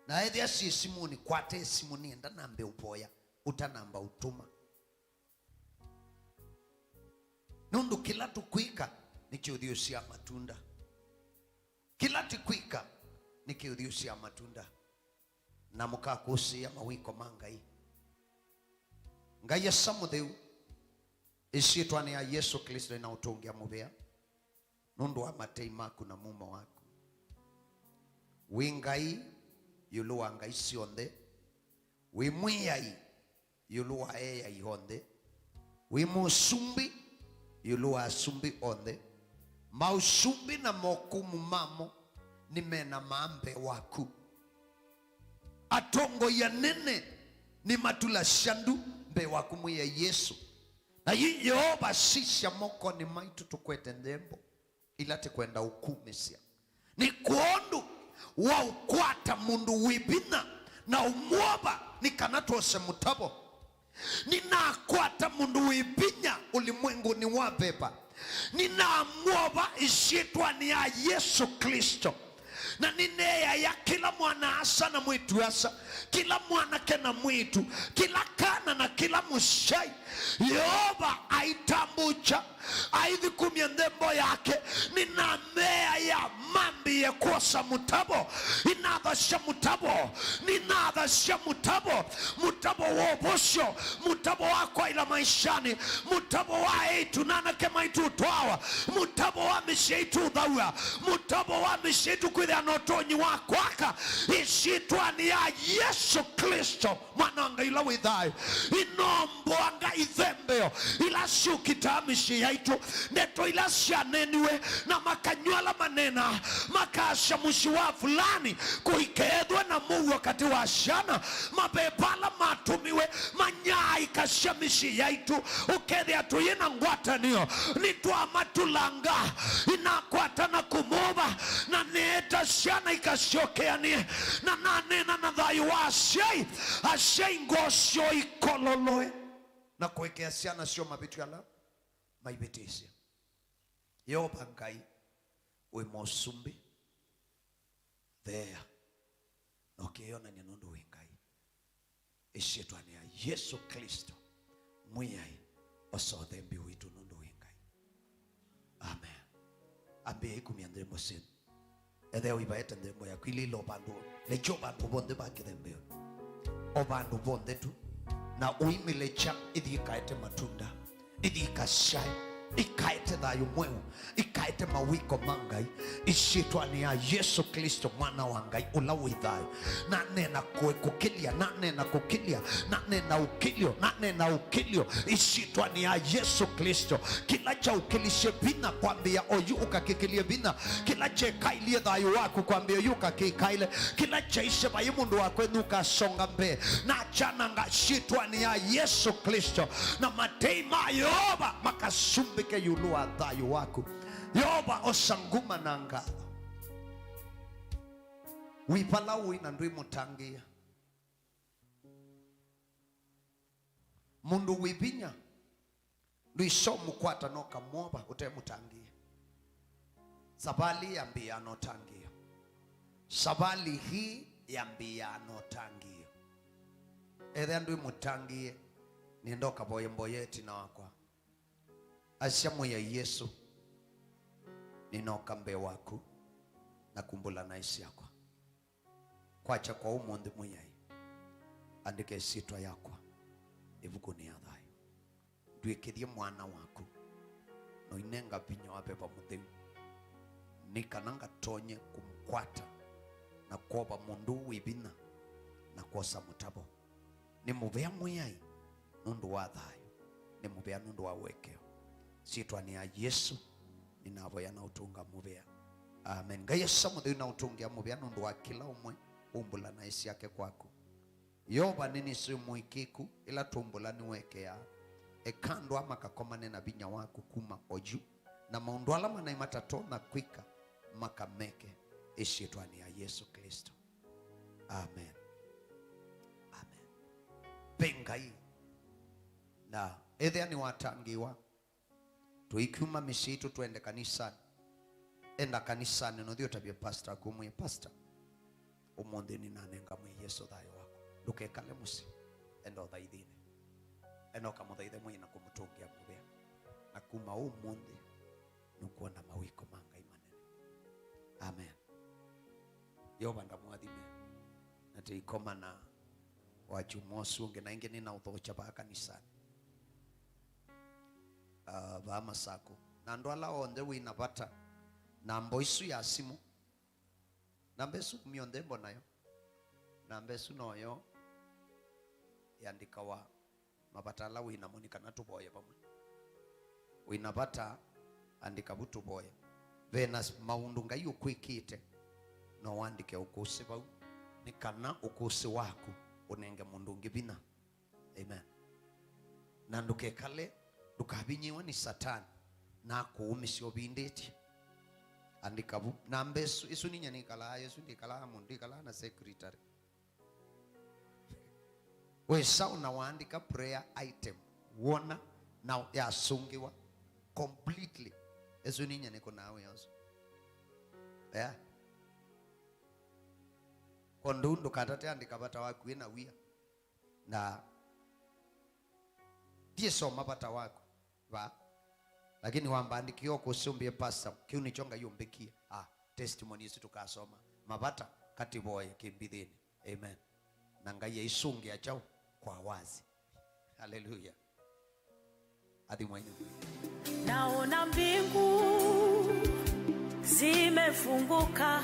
Na ethĩa syĩ simũnĩ, kwata ĩsimũ, nĩenda nambe ũvoya ũtanamba ũtũma. Nũndũ kĩla tũkwĩka nĩkĩũthiũsya matunda. Kĩla tũkwĩka nĩkĩũthiũsya matunda. Na mũkakũsĩĩa mawĩko ma Ngai. Ngai Asa Mũtheu, ĩsyĩtwanĩ ya Yesũ Klĩsto nĩnaũtũngĩa mũvea nũndũ wa matei maku na mumo waku. Wĩ Ngai ĩũlũ wa ngai syonthe, wĩ Mwĩai ĩũlũ wa eai onthe, wĩ Mũsumbĩ ĩũlũ wa asumbĩ onthe. Maũsumbĩ na mokumu mamo nĩmenamaa mbee waku. Atongoi anene nĩmatulasya ndu mbee waku Mwĩai Yesũ. Na yu Yeova, sisya mokonĩ maitũ tũkwete nthembo ila tĩkwenda ũkumĩsya. Nĩ kwondũ wa ũkwata mũndũ wĩ vinya na ũmwova nĩ kana twose mũtavo. Nĩnakwata mũndũ wĩ vinya ũlimwengũnĩ wa veva. Nĩnamwova ĩsyĩtwanĩ ya Yesũ Klĩsto. Na nĩneeaya kĩla mwana-a-asa na mwĩĩtu-a-asa, kĩla mwanake na mwĩĩtu, kĩla kana na kĩla mũsyai, Yeova aitambũkya, aithukumya nthembo yake, nĩnameaya mambĩĩe kwosa mũtavo. Inathasya mũtavo, ninathasya mũtavo, mũtavo wa ũvosyo, mũtavo wa kwaĩla maishanĩ, mũtavo wa eĩtu na anake maitũ ũtwawa, mũtavo wa mĩsyĩ itũ ũthaw'a, mũtavo wa mĩsyĩ itũ kwĩthĩa na ũtonyi wa kwaka, ĩsyĩtwanĩ ya Yesũ Klĩsto, Mwana wa Ngai ũla wĩ thayũ. Inomboanga ithembeo ila syũkitaa mĩsyĩ yaitũ, ndeto ila syaneeniwe na makany'o ala maneenaa, makasya mũsyĩ wa fulani kũikethwe na mũuo katĩ wa syana, maveva ala matũmiwe manyaaĩkasya mĩsyĩ yaitũ, ũkethĩa tũyĩ na ngwatanĩo, nĩtwamatulanga. Inakwata na kũmova, na neeta syana ikasyokeanĩe, na naneena na thayũ wa asyai, asyai ngoo syoo ikololoe, na kũekea syana syoo mavĩtyo ala maivĩtĩsye. Yeova Ngai wĩ Mũsumbĩ, theea na ũkĩyonany'a nũndũ wĩ Ngai. Ĩsyĩtwanĩ ya Yesũ Klĩsto, Mwĩai, osa ũthembi witũ nũndũ wĩ Ngai. ambĩĩai kumya nthembo syenyu. Ethĩa ũivaĩte nthembo yaku ilĩ ila o vandũ, lekya o vandũ vonthe va kĩthembeonĩ, o vandũ vonthe tu, na ũimĩlekya ithi ikaete matunda, ithi ikasyae, ikaete thayũ mweũ, ikaete mawĩko ma Ngai, ĩsyĩtwanĩ ya Yesũ Klĩsto, Mwana wa Ngai ũla wĩ thayũ. Naneena kũe-, kũkĩlya, naneena kũkĩlya, naneena ũkĩlyo, naneena ũkĩlyo, ĩsyĩtwanĩ ya Yesũ Klĩsto. Kĩla kyaũkĩlisye vinya kwambĩĩa oyu ũkakĩkĩlye vinya, kĩla kyekailyĩ thayũ waku kwambĩĩa oyu ũkakĩkaĩle, kĩla kyaisye vai mũndũ wa kwenyu ũkasonga mbee, nakyananga syĩtwanĩ ya Yesũ Klĩsto, na matei ma Yeova makasumbĩke ĩũlũ wa thayũ waku. Yeova, osa nguma na ngatho. Wĩ vala ũĩ na ndwĩmũtangĩĩa. Mũndũ wĩ vinya ndwĩsa ũmũkwata na ũkamwova ũtemũtangĩĩa. Savalĩ yambĩĩaa na ũtangĩĩo. Savalĩ hii yambĩĩaa na ũtangĩĩo. Ethĩa ndwĩmũtangĩĩe, nĩenda ũkavoye mboya ĩtina wakwa. Asya, Mwĩai Yesũ, nĩnooka mbee waku na kumbũla naĩ syakwa. Kwakya kwa ũmũnthĩ, Mwĩai, andĩka ĩsyĩtwa yakwa ĩvukunĩ ya thayũ. Ndw'ĩkĩthye mwana waku, na ũinenga vinya wa Veva Mũtheu, nĩ kana ngatonye kũmũkwata na kwova mũndũ ũũ wĩ vinya na kwosa mũtavo. Nĩ mũvea, Mwĩai, nũndũ wa thayũ, nĩ mũvea nũndũ wa ũekeo. Syĩtwanĩ ya Yesũ nĩnavoya na ũtũnga mũvea. Amen. Ngai Asa Mũtheu na ũtũngĩa mũvea nũndũ wa kĩla ũmwe ũmbũla naĩ syake kwaku. Yeova, nĩnĩsĩ wĩ mũĩkĩĩku, ĩla tũmbũla nĩwekeaa. Eka andũ aa makakomane na vinya waku kuma oyu, na maũndũ ala manaĩ matatonya kwĩka makameke, ĩsyĩtwanĩ ya Yesũ Klĩsto. Amen. Amen. Ve Ngai. Na ethĩa nĩwatangĩĩwa, tũikyuma mĩsyĩ itũ twende kanisanĩ. Enda kanisanĩ na ũthi ũtavye pastor aku, ũmwĩe, Pastor, ũmũnthĩ nĩnanenga Mwĩai Yesũ thayũ wakwa. Ndũkekale mũsyĩ. Enda ũthaithinĩ. Enda ũkamũthaithe Mwĩai na kũmũtũngĩa mũvea. Na kuma ũmũnthĩ, nũkwona mawĩko ma Ngai manene. Amen. Yeova ndamũathime. Na tũikomana wakyumwa ũsu ũngĩ, na ĩngĩ nĩnaũthokya vaa kanisanĩ, ah, vaa Masakũ. Na andũ ala onthe wĩ na vata, namba ĩsu ya simũ, namba ĩsu myonthe mbo nayo, namba ĩsu noyo yandĩkawa mavata ala wĩ namo nĩ kana tũvoye vamwe. Wĩ na vata, andĩka vu tũvoye. Ve na s-, maũndũ Ngai ũkwĩkĩte, no wandĩke ũkũsĩ vau, nĩ kana ũkũsĩ waku ũnenge mũndũ ũngĩ vinya. Amen. Na ndũkekale, ndũkavinyĩĩwe nĩ Satani na akũũmĩsya ũvindĩtye. Andĩka vu. Namba ĩsu, ĩsu ninyie nĩkalaa, ĩsu ndĩkalaa mũndũ, ndĩkalaa na secretary. Wĩsa ũna waandĩka prayer item, wona na yasũngĩwa completely. Ĩsu ninyie nĩkũnaa wĩa ũsu. Yeah. Kwoou ndũkatate andĩka vata waku wĩ na wia. Na ndiĩsoma vata waku va. Lakini wambandĩkie ũkũsĩ ũmbĩe, Pastor, kĩu nĩkyo Ngai ũmbĩkie. Ah, testimony ĩsu tũkasoma. Mavata, katĩvoye kĩmbithĩnĩ. Amen. Na Ngai aisũngĩa kyaũ? Kwa wazi. Haleluya. Athimwa inyu. Naona mbingu zimefunguka,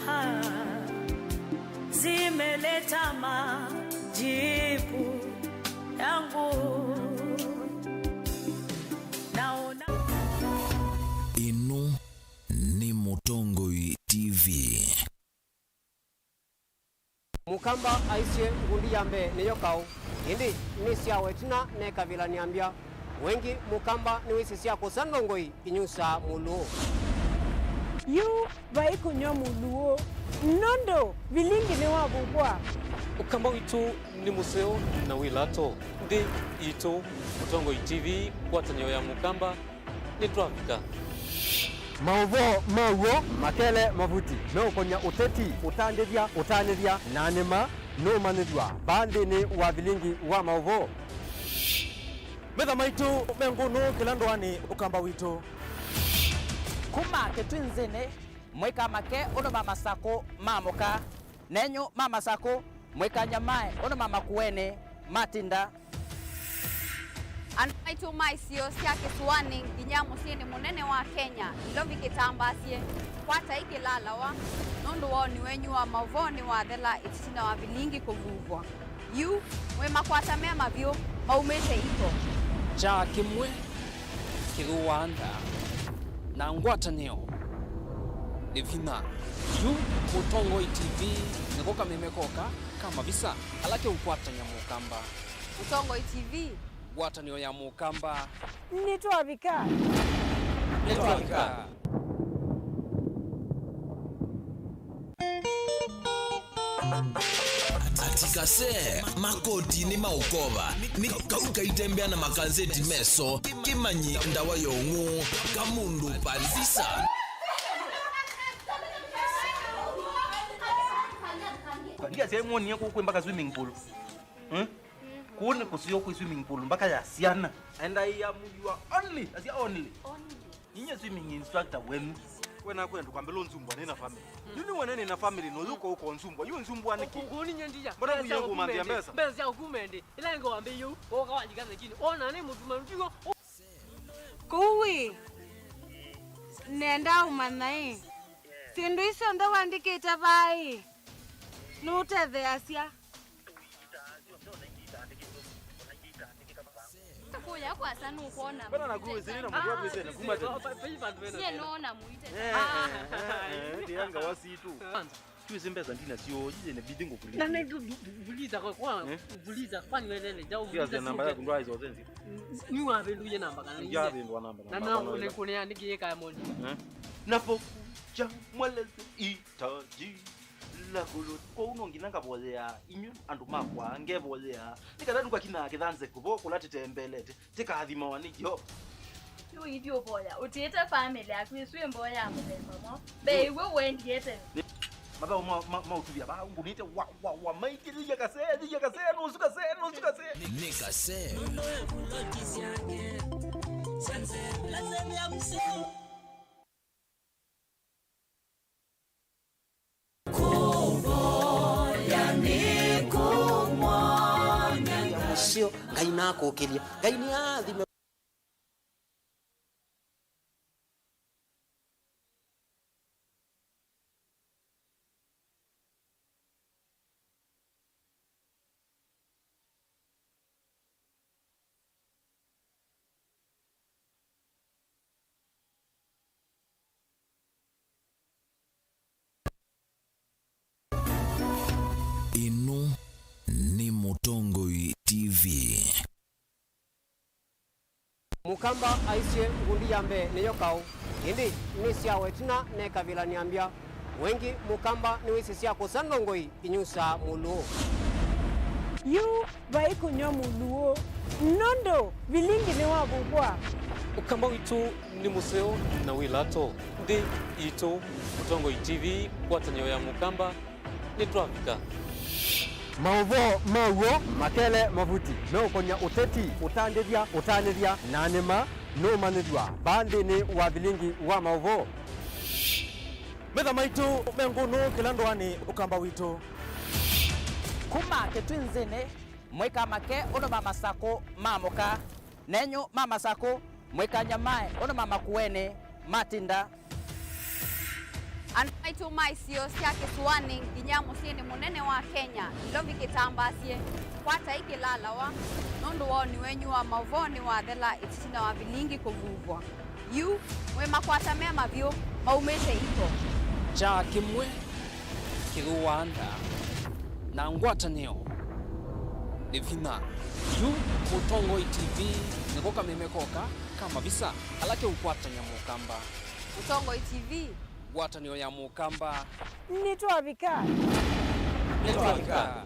zimeleta majibu yangu. Naona. Ĩno nĩ Mũtongoi T V. Mũkamba aisye, ngundi ya mbee nĩyo kaũ, ĩndĩ nĩ syawa ĩtina nekavĩla nĩambya. Wengi Mũkamba nĩwĩsĩ sya kũsa ndongoi inyusaa mũlũũ. Yu vai kũnyw'a mũlũũ, nũndũ vilingi nĩwavuvwa. Ũkamba witũ nĩ mũseo na wĩ lato. Nthĩ yitũ, Mũtongoi T V, ngwatanĩo ya Mũkamba. Nĩtwavika. Maũvoo ma w'o makele mavuti meũkonya ũteti, ũtandĩthya, ũtanĩthya, na nĩma nũũmanyĩthw'a vaa nthĩnĩ wa vilingi wa maũvoo. Metha maitũ me ngũnũ kĩla ndũanĩ Ũkamba witũ. Kuma Kĩtwinzĩnĩ, mũikamake ũndũ ma Masakũ maamũka, nenyu ma Masakũ, mũikanyamae ũndũ ma Makueni matinda. Andũ maitũ ma isio sya kĩsũanĩ nginya mũsyĩnĩ mũnene wa Kenya, Nairobi kĩtambaasye, kwatai kĩlalawa, nũndũ woni wenyu wa maũvoo nĩwathela ĩtina wa vilingi kũvuvwa. Yu, mwĩ makwata me mavyũ, maumĩte iko. Kyaa kĩmwe kĩthũaa nda na ngwatanĩo nĩ vinya. Yu Mũtongoi T V nĩko kameme koka ka mavisa ala keũkwatany'a Mũkamba. Mũtongoi T V. Ngwatanĩo ya Mũkamba. Nĩtwavika. Nĩtwavika. Atikase makotinĩ ma ũkova nĩ kau kaitembea na makanzeti meso kĩmanyi ndawa ya ũng'ũ ka mũndũ pandisa. Ndiasya mwonie kũu kwĩ mpaka swimming pool. Hmm? Kũu nĩ kũseo kwĩ swimming pool mpaka ya syana. And I am your only, asya only. Only. Ninye swimming instructor wenu. Wena kwenda kwambĩla ũnzumbwa nĩ na family. Yu nĩ wene nĩ na family no yuko uko nzumbwa. Yu nzumbwa niki? Kũu ninye ndiya. Mbona kuya ngũmanthia mbesa? Mbesa sya kumende. Ila ngo wambe yu. Oka wajika mekini. Ona nĩ mutuma ndigo. Kũu ĩ, nenda ũmanya ĩ, syĩndũ isu onthe wandĩkĩte vaa ĩ, nũtetheeasya. Kũya kwasa nũkwona. Mbona nakuwĩsĩlĩ na mũndũ wakwĩsĩlĩ na kuma tene? Nyie nona mũite. Eh, eh, eh, eh, ndianga wasitu. Twĩsĩ mbesa ndina syo, iye ne bithi ngũkuliza. Na nĩ vuliza kwa, kwa, eh? Vuliza, kwani welele, jau vuliza. Namba yaku ndwaizo zenzi. Ni wavĩndũie namba kana iye? Ndiavĩndũa namba, na namba no nĩkũnĩa nĩkĩĩka ya mondi. Eh? Napokuja mweleze hitaji la kulot. Kwa uno nginya ngavoyea, inyu andũ makwa, ngevoyea. Nĩ kana ndũkakinaa kĩthanze kũvo kũla tĩtembelete. Tĩkathimawa nĩ Yeova. Yu ithi ũvoya, ũtiĩte famĩlĩ yaku ĩsu ĩ mboya ya mũthemba mwaũ? Mbee ĩw'o ũendie tene. Nĩ mathaũ ma, ma, ma ũtuvya vaa, ũngũnĩte wa, wa, wa, maitĩlĩlya kasee, thilya kasee, nũsu kasee, nũsu kasee. Nĩ kasee. Kũvoya nĩ kũmwony'a Ngai. Ũseo, Ngai nakũkĩlye. Ngai nĩathime. Ĩno nĩ Mũtongoi T V. Mũkamba aisye ngundi ya mbee nĩyo kaũ, ĩndĩ nĩ syawa ĩtina nekavilany'a mbya. Wengi Mũkamba nĩwĩsĩ sya kũsa ndongoi inyusaa mũlũũ. Yu vai kũnyw'a mũlũũ, nũndũ vilingi nĩwavuvwa. Ũkamba witũ nĩ mũseo na wĩ lato. Nthĩ yitũ, Mũtongoi T V, ngwatanĩo ya Mũkamba, nĩtwavika. Maũvoo ma w'o makele mavuti meũkony'a ũteti, ũtandĩthya, ũtanĩthya, na nĩma nũũmanyĩthw'a vaa nthĩnĩ wa vilingi wa maũvoo. Metha maitũ me ngũnũ kĩla ndũanĩ Ũkamba witũ. Kuma Kĩtwinzĩnĩ, mũikamake ũndũ ma Masakũ maamũka. Nenyu ma Masakũ, mũikanyamae ũndũ ma Makueni matinda. Andũ maitũ ma isio sya kĩsũanĩ nginya mũsyĩnĩ mũnene wa Kenya, Nairobi kĩtambaasye, kwatai kĩlalawa, nũndũ woni wenyu wa maũvoo nĩwathela ĩtina wa vilingi kũvuvwa. Yu, mwĩ makwata me mavyũ, maumĩte iko. Kyaa kĩmwe kĩthũaa nda na ngwatanĩo nĩ vinya. Yu Mũtongoi T V nĩko kameme koka ka mavisa ala keũkwatany'a Mũkamba. Mũtongoi T V. Ngwatanĩo ya Mũkamba. Nĩtwavika. Nĩtwavika.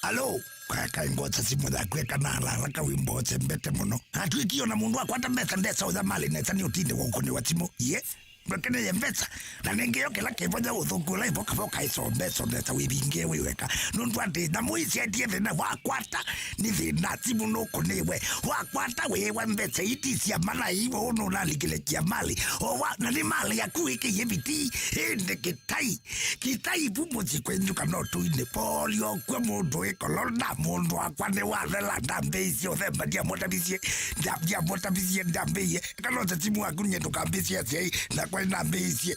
Alo, kaya kaĩ ngwota simũ yaku eka na haraka wĩ mbote mbete mũno. Atwĩkie ona mũndũ akwata mbesa ndesa ũya malĩ nesa nĩ ũtinde wa ũkũnĩwa simũ. Ye? Ndũkeneye mbesa. Na nĩngĩ yo kĩla kĩvonya ũthũku ũla ĩvoka voka ĩsombe, somesa wĩvinge wĩ weka. Nũndũ atĩ nyamũ ici endie thĩna wakwata nĩ thĩna, simũ nũkũnĩwe. Wakwata wĩwa mbesa iti cia mana ivo ũnũnalikĩle kia mali. O wa, na nĩ mali yaku ĩkĩie vitii, ĩndĩ kĩtai. Kĩtai vu mũsyĩ kwenyu kana ũtũinĩ. Polio kwĩ mũndũ wĩ kolona, mũndũ wakwa nĩ wathela, ndambĩisye ũthemba, ndiamũtavisye, ndia-, ndiamũtavisye, ndambĩie. Kana ũte simũ waku nye ndũkambĩsye asyai, nakwa nĩnambĩisye.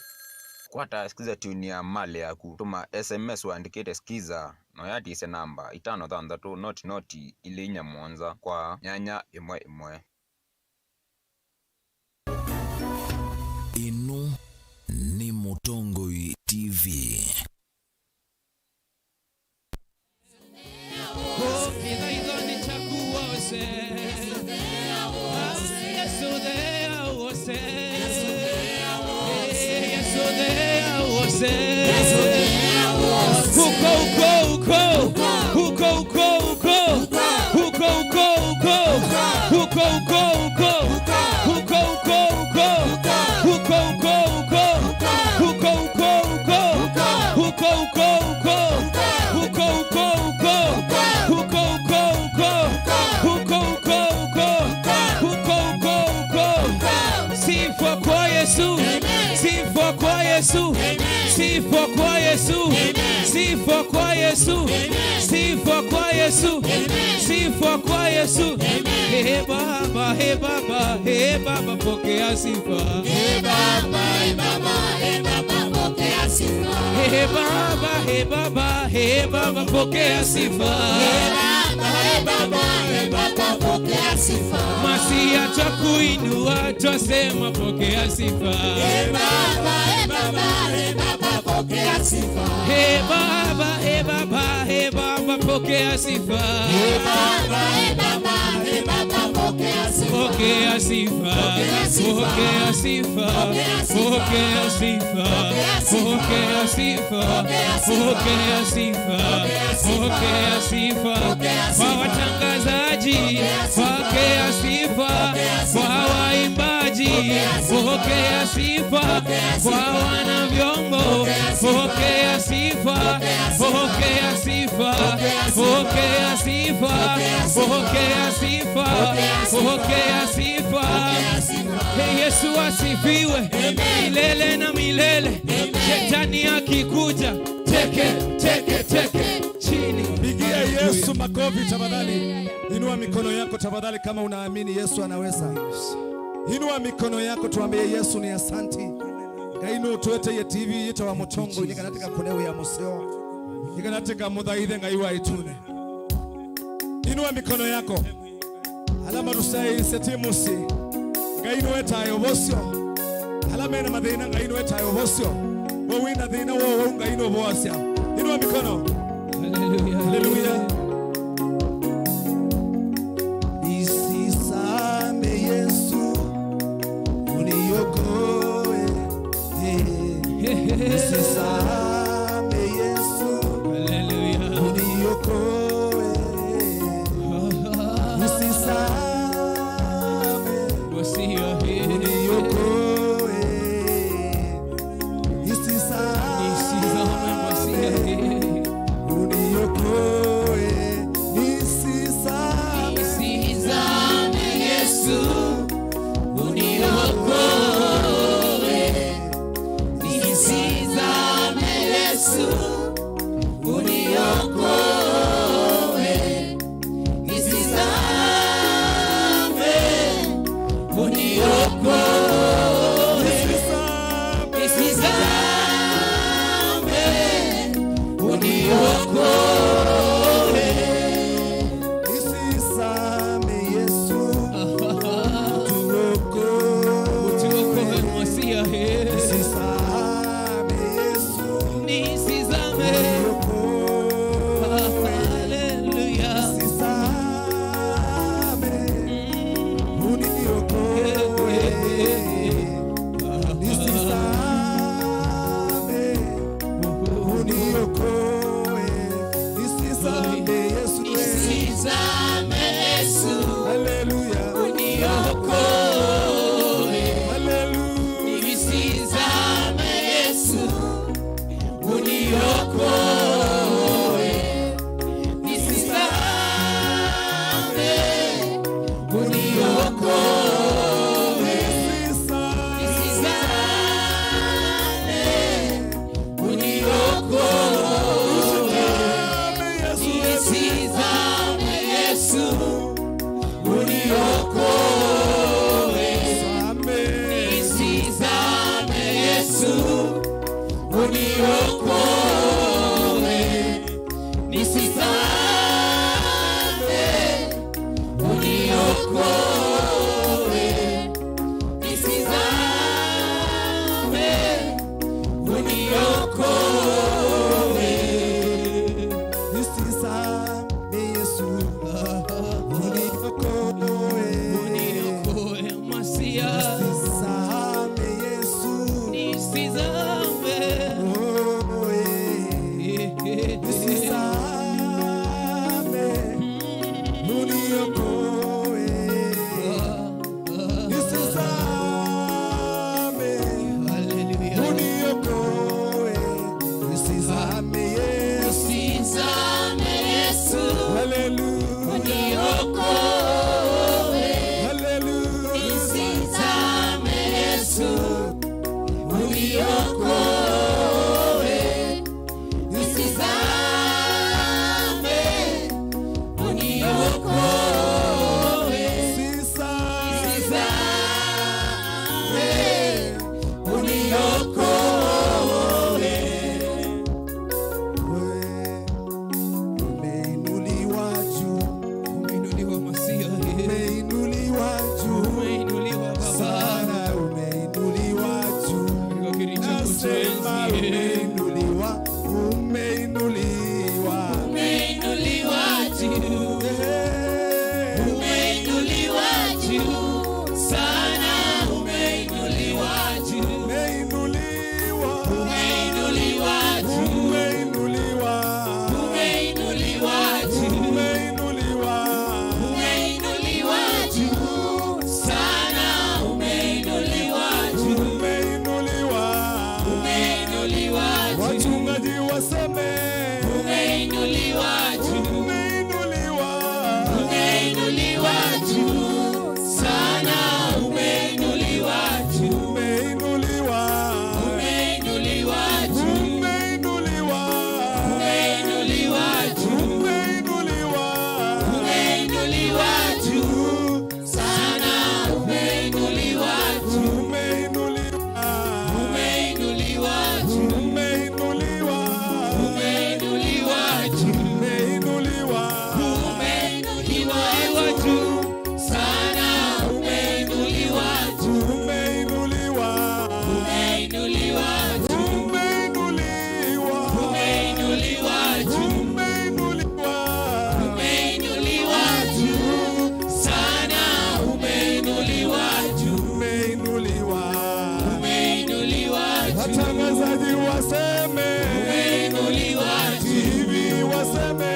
Kwata Skiza tune ya mali yaku, tũma S M S ũandĩkĩte Skiza, na ũyatisye namba itano thanthatũ noti noti ilĩ inya mũonza kwa nyanya ĩmwe ĩmwe. Ĩno nĩ Mũtongoi T V. Sifa kwa Yesu. Amen. Sifa kwa Yesu. Amen. Sifa kwa Yesu. Amen. Sifa kwa Yesu. Amen. Sifa kwa Yesu. Amen. Sifa kwa Yesu. Amen. Hey Baba, hey Baba, hey Baba, pokea sifa. Hey Baba, hey Baba, hey Baba, pokea sifa. Hey Baba, hey Baba, hey Baba, pokea sifa. Hey Baba, hey Baba, hey Baba, pokea sifa. Masia twakuinua, twasema pokea sifa. Hey Baba, hey Baba, hey Baba, pokea sifa. Hey Baba, hey Baba, hey Baba, pokea sifa. Hey Baba, hey Baba, hey Baba, pokea sifa. Pokea sifa. Pokea sifa. Pokea sifa. Pokea sifa. Pokea sifa. Pokea sifa. Pokea sifa. Pokea sifa. Pokea sifa. Pokea sifa. Kwa watangazaji, pokea sifa. Pokea sifa. Pokea sifa. Kwa waimbaji, pokea sifa. Pokea sifa. Pokea sifa. Kwa wana vyombo, pokea sifa. Pokea sifa. Pokea sifa. Pokea sifa. Pokea sifa. Pokea sifa. Pokea sifa. Pokea sifa. Pokea sifa. Hey, Yesu asifiwe. Amen. Milele na milele. Amen. Shetani akikuja, teke, teke, teke, chini. Pigia Yesu makofi tafadhali. Inua mikono yako tafadhali kama unaamini Yesu anaweza. Inua mikono yako, tuambie Yesu ni asanti. Ngai nũtũeteie T V yĩtawa Mũtongoi, nĩ kana tũkakũne wĩa mũseo. Nĩ kana tũkamũthaithe Ngai wa ĩtunĩ. Inua mikono yako. Ala matũsyaĩĩsye twĩ mũsyĩ, Ngai nũetae ũvosyo. Ala mena mathĩna, Ngai nũetae ũvosyo. We wĩna thĩna woo wau, Ngai nũvoasya. Inua mikono. Haleluya. Haleluya. Nisisame Yesu, uniokoe. Nisisame Yesu, haleluya, uniokoe. Nisisame, uniokoe. Nisisame, uniokoe. Nisisame, nisisame Yesu, uniokoe. Nisisame Yesu, uniokoe. Nisisame, uniokoe. Nisisame, uniokoe. Nisisame Yesu, utuokoe. Utuokoe, Masia, he. Nisisame Yesu, nisisame, utuokoe. Haleluya. Nisisame, mm, uniokoe. Umeinuliwa juu sana, umeinuliwa juu. Umeinuliwa. Umeinuliwa juu. Umeinuliwa. Umeinuliwa juu. Umeinuliwa. Umeinuliwa juu sana, umeinuliwa juu. Umeinuliwa. Umeinuliwa juu. Wachungaji waseme. Umeinuliwa juu. Umeinuliwa. Umeinuliwa juu sana, umeinuliwa juu. Umeinuliwa. Umeinuliwa juu. Umeinuliwa. Umeinuliwa juu. Umeinuliwa. Umeinuliwa juu sana, umeinuliwa juu. Umeinuliwa. Umeinuliwa juu. Umeinuliwa. Umeinuliwa juu. Umeinuliwa. Umeinuliwa juu sana, umeinuliwa juu. Umeinuliwa. Umeinuliwa juu. Umeinuliwa. Umeinuliwa juu. Umeinuliwa. Umeinuliwa juu sana, umeinuliwa juu. Umeinuliwa. Umeinuliwa juu. Watangazaji waseme. Umeinuliwa juu. T V waseme.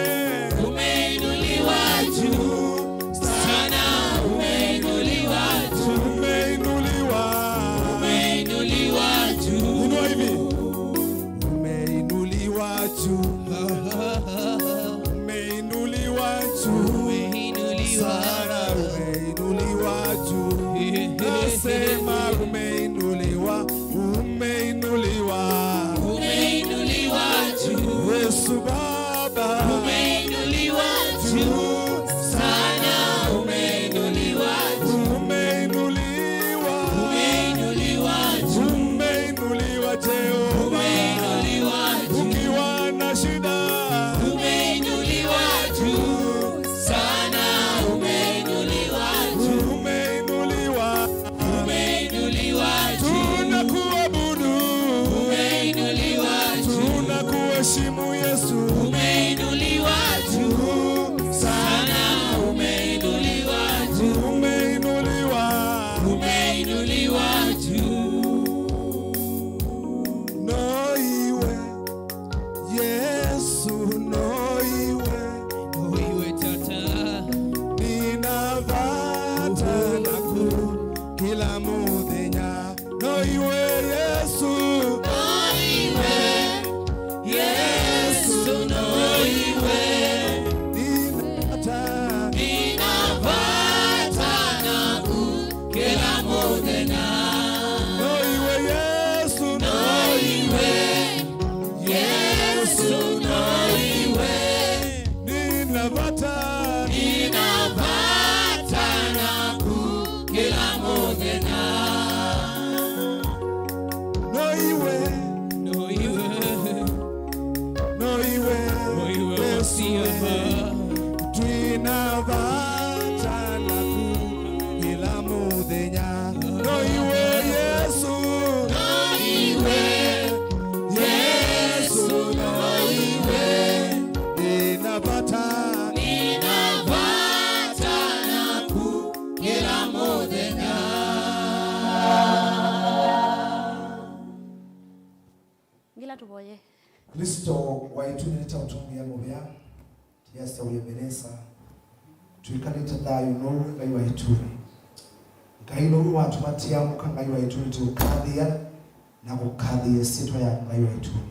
Umeinuliwa juu sana, umeinuliwa juu. Umeinuliwa. Umeinuliwa juu. Inua hivi. Umeinuliwa juu. Umeinuliwa juu. Umeinuliwa. Sana umeinuliwa juu. Nasema umeinuliwa, umeinuliwa. Umeinuliwa juu. Yesu Baba. Umeinuliwa juu. Sana umeinuliwa juu. Umeinuliwa. Umeinuliwa juu. Umeinuliwa Jehova. Umeinuliwa juu. Ukiwa na shida. Umeinuliwa juu. Sana umeinuliwa juu. Umeinuliwa. Umeinuliwa juu. Tunakuabudu. Umeinuliwa juu. Tunakuheshimu Yesu. Umeinuliwa juu. Sana umeinuliwa juu. Umeinuliwa. Umeinuliwa juu. Noiwe. Yesu noiwe. Noiwe Tata. Nina vata naku kila mũthenya. Noiwe Yesu. Noiwe. Yesu noiwe. Nina vata. Nina vata naku kila mũthenya. Noiwe Yesu. Noiwe. Yesu noiwe. Nina vata. Nina vata naku kila mũthenya. Noiwe. Noiwe. Noiwe. Noiwe Yesu. Twina vata naku kila mũthenya. Noiwe Yesu. Noiwe. Yesu noiwe. Nina vata. Nina vata naku kila mũthenya. Ngila tũvoye. Klĩsto wa ĩtunĩ nĩ ta ũtũngĩa mũvea. Yasa ũyembeleza. Twĩkalĩte thayũ nũu Ngai wa ĩtunĩ. Ngai nũu watũmatia mũka Ngai wa ĩtunĩ tũkathĩa na kũkathĩa ĩsyĩtwa ya Ngai wa ĩtunĩ.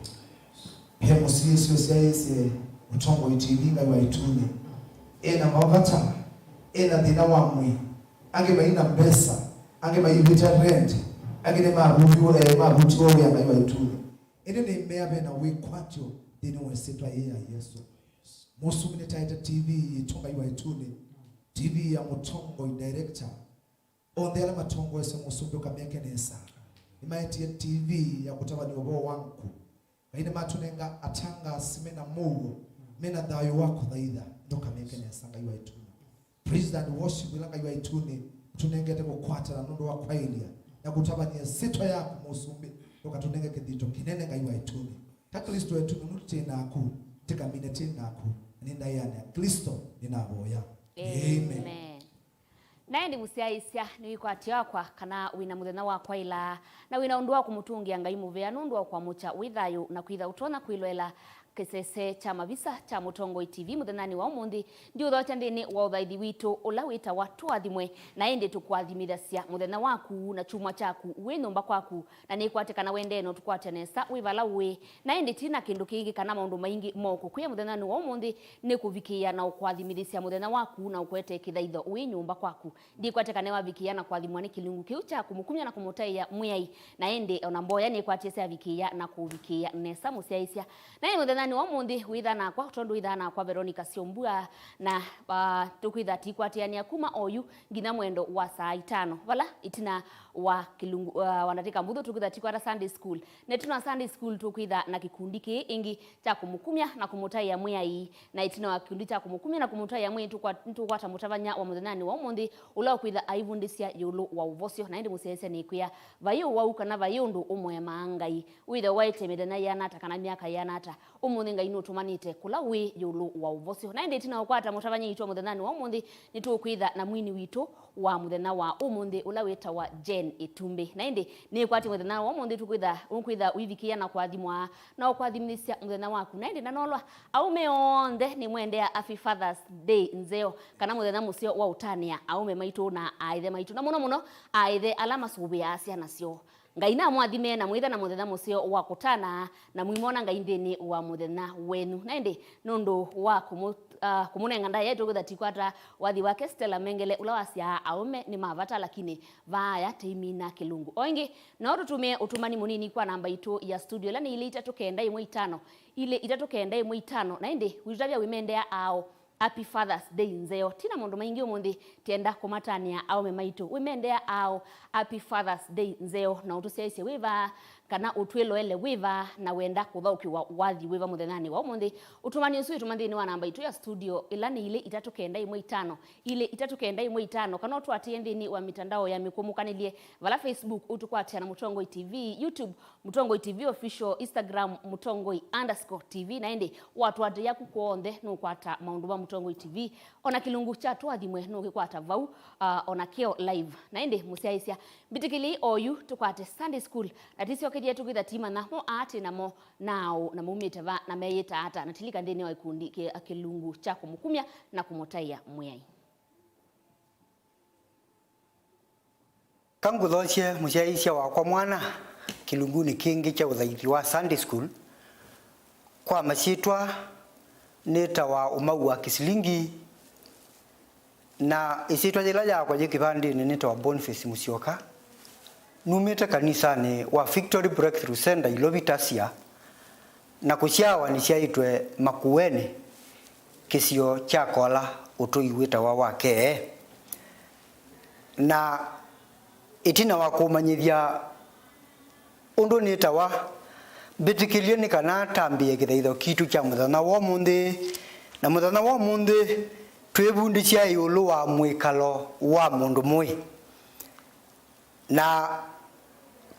Pia mũsyĩ ũsu ũsyaĩĩsye Ũtongoi T V Ngai wa ĩtunĩ. Ena mavata, ena thĩna wa mwĩĩ, angĩ maina mbesa, angĩ maivĩte rent, angĩ nĩ mavuliwe, eh, mavutiwe wĩa Ngai wa ĩtunĩ. Ĩndĩ nĩmea vena wĩkwatyo nthĩnĩ wa ĩsyĩtwa yĩĩ ya Yesũ. Mũsumbĩ nĩtaĩte T V yitũ Ngai wa ĩtunĩ, T V ya mũtongoi director. Onthe ala matongoesye mũsumbĩ ũkameke nesa. Nĩmaetie T V ya kũtavany'a ũvoo wa nkw'ũ. Ngai nĩmatũnenga atangasi mena mũuo, mena thayũ wa kũthaitha, ndũkameke nesa Ngai wa ĩtunĩ. Praise and worship ĩla Ngai wa ĩtunĩ ũtũnengete kũkwatana nũndũ wa kwaĩlya na kũtavany'a ĩsyĩtwa yaku mũsumbĩ, ũkatũnenge kĩthito kĩnene Ngai wa ĩtunĩ. Ta Klĩsto wetu nũndũ twĩ naku, tĩkamine twĩ naku, na nĩ ndaĩanĩ ya Klĩsto nĩnavoya. Amen. Na ĩndĩ mũsyaĩĩsya, nĩwĩkwatya wakwa kana wĩna mũthenya wa kwaĩla, na wĩna ũndũ wa kũmũtũngĩa Ngai mũvea nũndũ wa kũamũkya wĩ thayũ na kwĩtha ũtonya kwĩloela kĩsese kya mavisa kya Mũtongoi T V mũthenyanĩ wa ũmũnthĩ. Ndiũthokya nthĩnĩ wa ũthaithi witũ ũla wĩtawa Tũathimwe, na ĩndĩ tũkũathimĩthasya mũthenya waku na kyumwa kyaku wĩ nyũmba kwaku, na nĩkwatĩ kana wendee no tũkwatya nesa wĩ vala ũĩ. Na ĩndĩ ti na kĩndũ kĩngĩ kana maũndũ maingĩ mokũkwĩa mũthenyanĩ wa ũmũnthĩ, nĩ kũvikĩĩa na ũkũathimĩthĩsya mũthenya waku na ũkwete kĩthaitho wĩ nyũmba kwaku. Ndikwatĩ kana wavikĩĩa na kũathimwa nĩ kĩlungu kĩu kya kũmũkumya na kũmũtaĩa Mwĩai, na ĩndĩ ona mboya nĩkwatĩsya avikĩĩa na kũvikĩĩa nesa mũsyaĩĩsya. Na ĩ mũthenyanĩ wa ũmũnthĩ wĩtha nakwa, tondũ wĩtha nakwa Veronica Syombua, na, ah, tũkwĩtha tikwatĩanĩa kuma oyu nginya mwendo wa saa itano, vala ĩtina wa kĩlungu, ah, wa ndatĩka mbũthũ tũkwĩtha tikwata Sunday school. Na ĩtina wa Sunday school tũkwĩtha na kĩkundi kĩĩ ĩngĩ kya kũmũkumya na kũmũtaĩa Mwĩai. Na ĩtina wa kĩkundi kya kũmũkumya na kũmũtaĩa Mwĩai, nĩtũkwa-, nĩtũkwata mũtavany'a wa mũthenyanĩ wa ũmũnthĩ, ũla ũkwĩtha aivundĩsya ĩũlũ wa ũvosyo. Na ĩndĩ mũsyaĩĩsya nĩkwĩa, vai ũwau kana vai ũndũ ũmũemaa Ngai, wĩthe waĩte mĩthenya yĩana ata kana myaka yĩana ata, ũmũnthĩ Ngai nũtũmanĩte kũla wĩ ĩũlũ wa ũvosyo. Na ĩndĩ ĩtina wa kũkwata mũtavany'a witũ wa mũthenyanĩ wa ũmũnthĩ, nĩtũkwĩtha na mwini witũ wa mũthenya wa ũmũnthĩ, ũla wĩtawa Jane Ĩtumbĩ. Na ĩndĩ nĩkwatĩ mũthenya wa ũmũnthĩ tũkwĩtha, ũkwĩtha ũivikĩĩa na kũathimwa na ũkũathimĩsya mũthenya waku. Na ĩndĩ ndanolwa, aũme onthe nĩmwendea Happy Father's Day nzeo, kana mũthenya mũseo wa ũtanĩa aũme maitũ na aaĩthe maitũ, na mũno mũno aaĩthe ala masũvĩaa syana syoo. Ngai namũathime na mwĩtha na mũthenya mũseo wa kũtana, na mwĩmona Ngai nthĩnĩ wa mũthenya wenyu. Na ĩndĩ nũndũ wa kũmũ-, ah, kũmũnenga ndaĩa, tũkwĩtha tikwata wathi wake Stella Mengele, ũla wasyaa aũme nĩ ma vata, lakini vaaya teimina kĩlungu. O ĩngĩ, no tũtũmĩe ũtũmani mũnini kwa namba itũ ya studio, ĩla nĩ ilĩ itatũ kenda ĩmwe itano, ilĩ itatũ kenda ĩmwe itano, na ĩndĩ wĩtũtavya wĩmendea aaũ Happy Father's Day nzeo. Ti na maũndũ maingĩ ũmũnthĩ, tienda kũmatanĩa aũme maitũ. Wĩmendea aaũ Happy Father's Day nzeo, na ũtũsyaĩĩsye wĩ va, kana ũtwĩloele wĩ va, na wenda kũthaũkĩwa wathi wĩ va mũthenyanĩ wa ũmũnthĩ, ũtũmani ũsu wĩtũma nthĩnĩ wa namba itũ ya studio, ĩla nĩ ilĩ itatũ kenda ĩmwe itano, ilĩ itatũ kenda ĩmwe itano, kana ũtũatĩĩe nthĩnĩ wa mitandao ya mĩkũmũkanĩlye, vala Facebook ũtũkwatĩa na Mũtongoi T V, YouTube Mũtongoi T V Official, Instagram Mũtongoi underscore T V, na ĩndĩ watũatĩĩa ku kw'onthe nũkwata maũndũ ma Mũtongoi T V, ona kĩlungu kya Tũathimwe nũkĩkwata vau, ah, ona kĩo live. Na ĩndĩ mũsyaĩĩsya, mbĩtĩkĩlei oyu tũkwate Sunday school, na tĩsyokethye tũkwĩtha timanya mo aatĩ namo naaũ na maumĩte va na meyĩta ata, na tilika nthĩnĩ wa ikundi kĩ-, kĩlungu kya kũmũkumya na kũmũtaĩa Mwĩai. Ka ngũthokye mũsyaĩĩsya wakwa mwana kĩlungunĩ kĩngĩ kya ũthaithi wa Sunday school. Kwa masyĩtwa nĩtawa Ũmau wa Kĩsilingi, na ĩsyĩtwa yĩla yakwa yĩ kĩvandĩnĩ nĩtawa Boniface Musyoka. Numĩte kanisanĩ wa Victory Breakthrough Center Ilovi Tasia, na kũsyawa nĩsyaĩtwe Makueni, kĩsio kya Kola, ũtũi wĩtawa wa Kee. Na ĩtina wa kũmanyĩthya ũndũ nĩtawa, mbĩtĩkĩlye nĩ kana tambĩe kĩthaitho kitũ kya mũthenya wa ũmũnthĩ. Na mũthenya wa ũmũnthĩ twĩvundĩsya ĩũlũ wa mwĩkalo wa mũndũ mũĩ. Na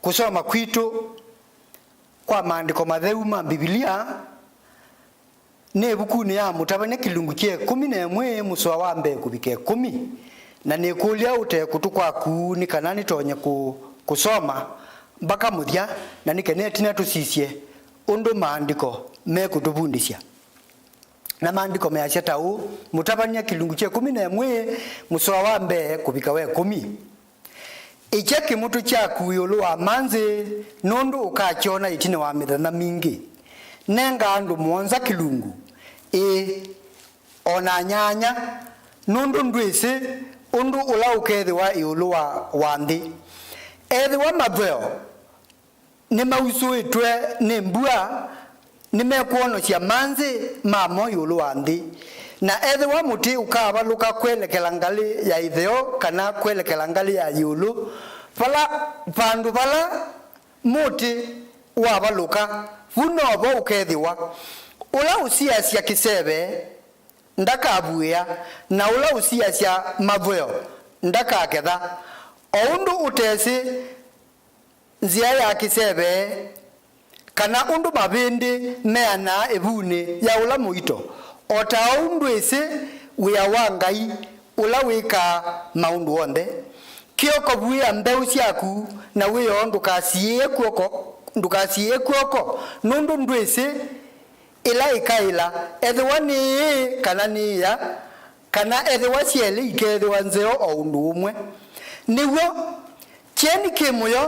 kũsoma kwitũ kwa maandĩko matheu ma Mbivilia nĩ ĩvukunĩ ya Mũtavany'a kĩlungu kya ĩkũmi na ĩmwe mũsoa wa mbee kũvika ĩkũmi, na nĩkũlya ũtekũtũ kwaku nĩ kana nĩtonye kũ-, kũsoma mbaka mũthya, na nĩ kana ĩtina tũsisye ũndũ maandĩko mekũtũvundĩsya. Na maandĩko measya ta ũũ, Mũtavany'a kĩlungu kya ĩkũmi na ĩmwe mũsoa wa mbee kũvika wa ĩkũmi. Ĩkya kĩmũtũ kyaku ĩũlũ wa manzĩ, nũndũ ũkakyona ĩtina wa mĩthenya mingĩ. Nenga andũ mũonza kĩlungu, ĩĩ, o na nyanya, nũndũ ndwĩsĩ ũndũ ũla ũkethĩwa ĩũlũ wa, wa nthĩ. Ethĩwa maveo nĩmausũĩtwe nĩ mbua, nĩmekwonokya manzĩ mamo ĩũlũ wa nthĩ. Na ethĩwa mũtĩ ũkavalũka kwelekela ngalĩ ya ĩtheo kana kwelekela ngalĩ ya ĩũlũ, vala, vandũ vala mũtĩ wavalũka, vu novo ũkethĩwa. Ũla ũsiasya kĩseve ndakavuĩa, na ũla ũsiasya maveo ndakaketha. O ũndũ ũtesĩ nzĩa ya kĩseve, kana ũndũ mavĩndĩ meanaa ĩvunĩ ya ũla mũito, o ta ũu ndwĩsĩ wĩa wa Ngai ũla wĩkaa maũndũ onthe. Kĩoko vuĩa mbeũ syaku, na wĩoo ndũkasiĩĩe kw'oko, ndũkasiĩĩe kw'oko, nũndũ ndwĩsĩ ĩla ĩkaĩla, ethĩwa nĩ ĩĩ kana nĩ ĩa, kana ethĩwa syelĩ ikethĩwa nzeo o ũndũ ũmwe. Nĩw'o, kyeni kĩ mũyo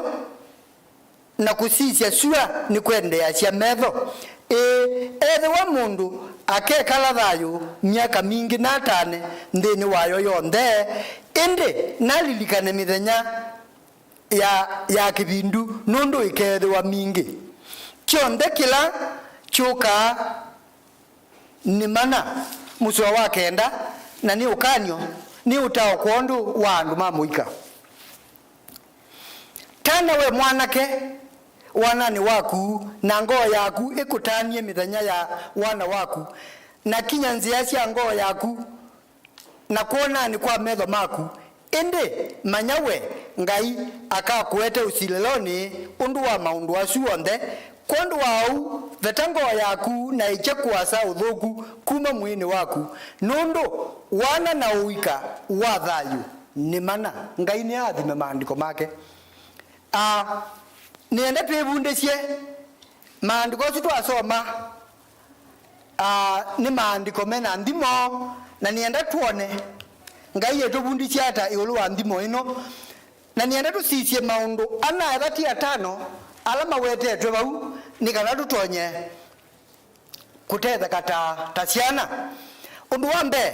na kũsisya sua nĩkwendeeasya metho. Ĩĩ, ethĩwa mũndũ akekala thayũ myaka mingĩ natane nthĩnĩ wayo yonthe, ĩndĩ nalilikane mĩthenya ya, ya kĩvindu, nũndũ ĩkeethĩwa mingĩ. Kyonthe kĩla kyũkaa nĩ mana, mũsoa wa kenda, na nĩ ũkany'o, nĩ ũtao kwondũ wa andũ ma mũika. Tana we mwanake wananĩ waku, na ngoo yaku ĩkũtanie mĩthenya ya wana waku, na kinya nzĩa sya ngoo yaku na kwonanĩ kwa metho maku. Ĩndĩ manya we, Ngai akakũete ũsilĩlonĩ ũndũ wa maũndũ asu onthe. Kwondũ wa ũu, veta ngoo yaku na ĩkye kũasa ũthũku kuma mwĩĩnĩ waku, nũndũ wana na ũika wa thayũ nĩ mana. Ngai nĩathime maandĩko make. A, nĩenda twĩvundĩsye maandĩko asu twasoma. A, nĩ maandĩko me na nthimo, na nĩenda twone Ngai etũvundĩsya ata ĩũlũ wa nthimo ĩno. Na nĩenda tũsisye maũndũ ana ethati atano ala mawetetwe vau, nĩ kana tũtonye kũtetheka ta, ta syana. Ũndũ wa mbee,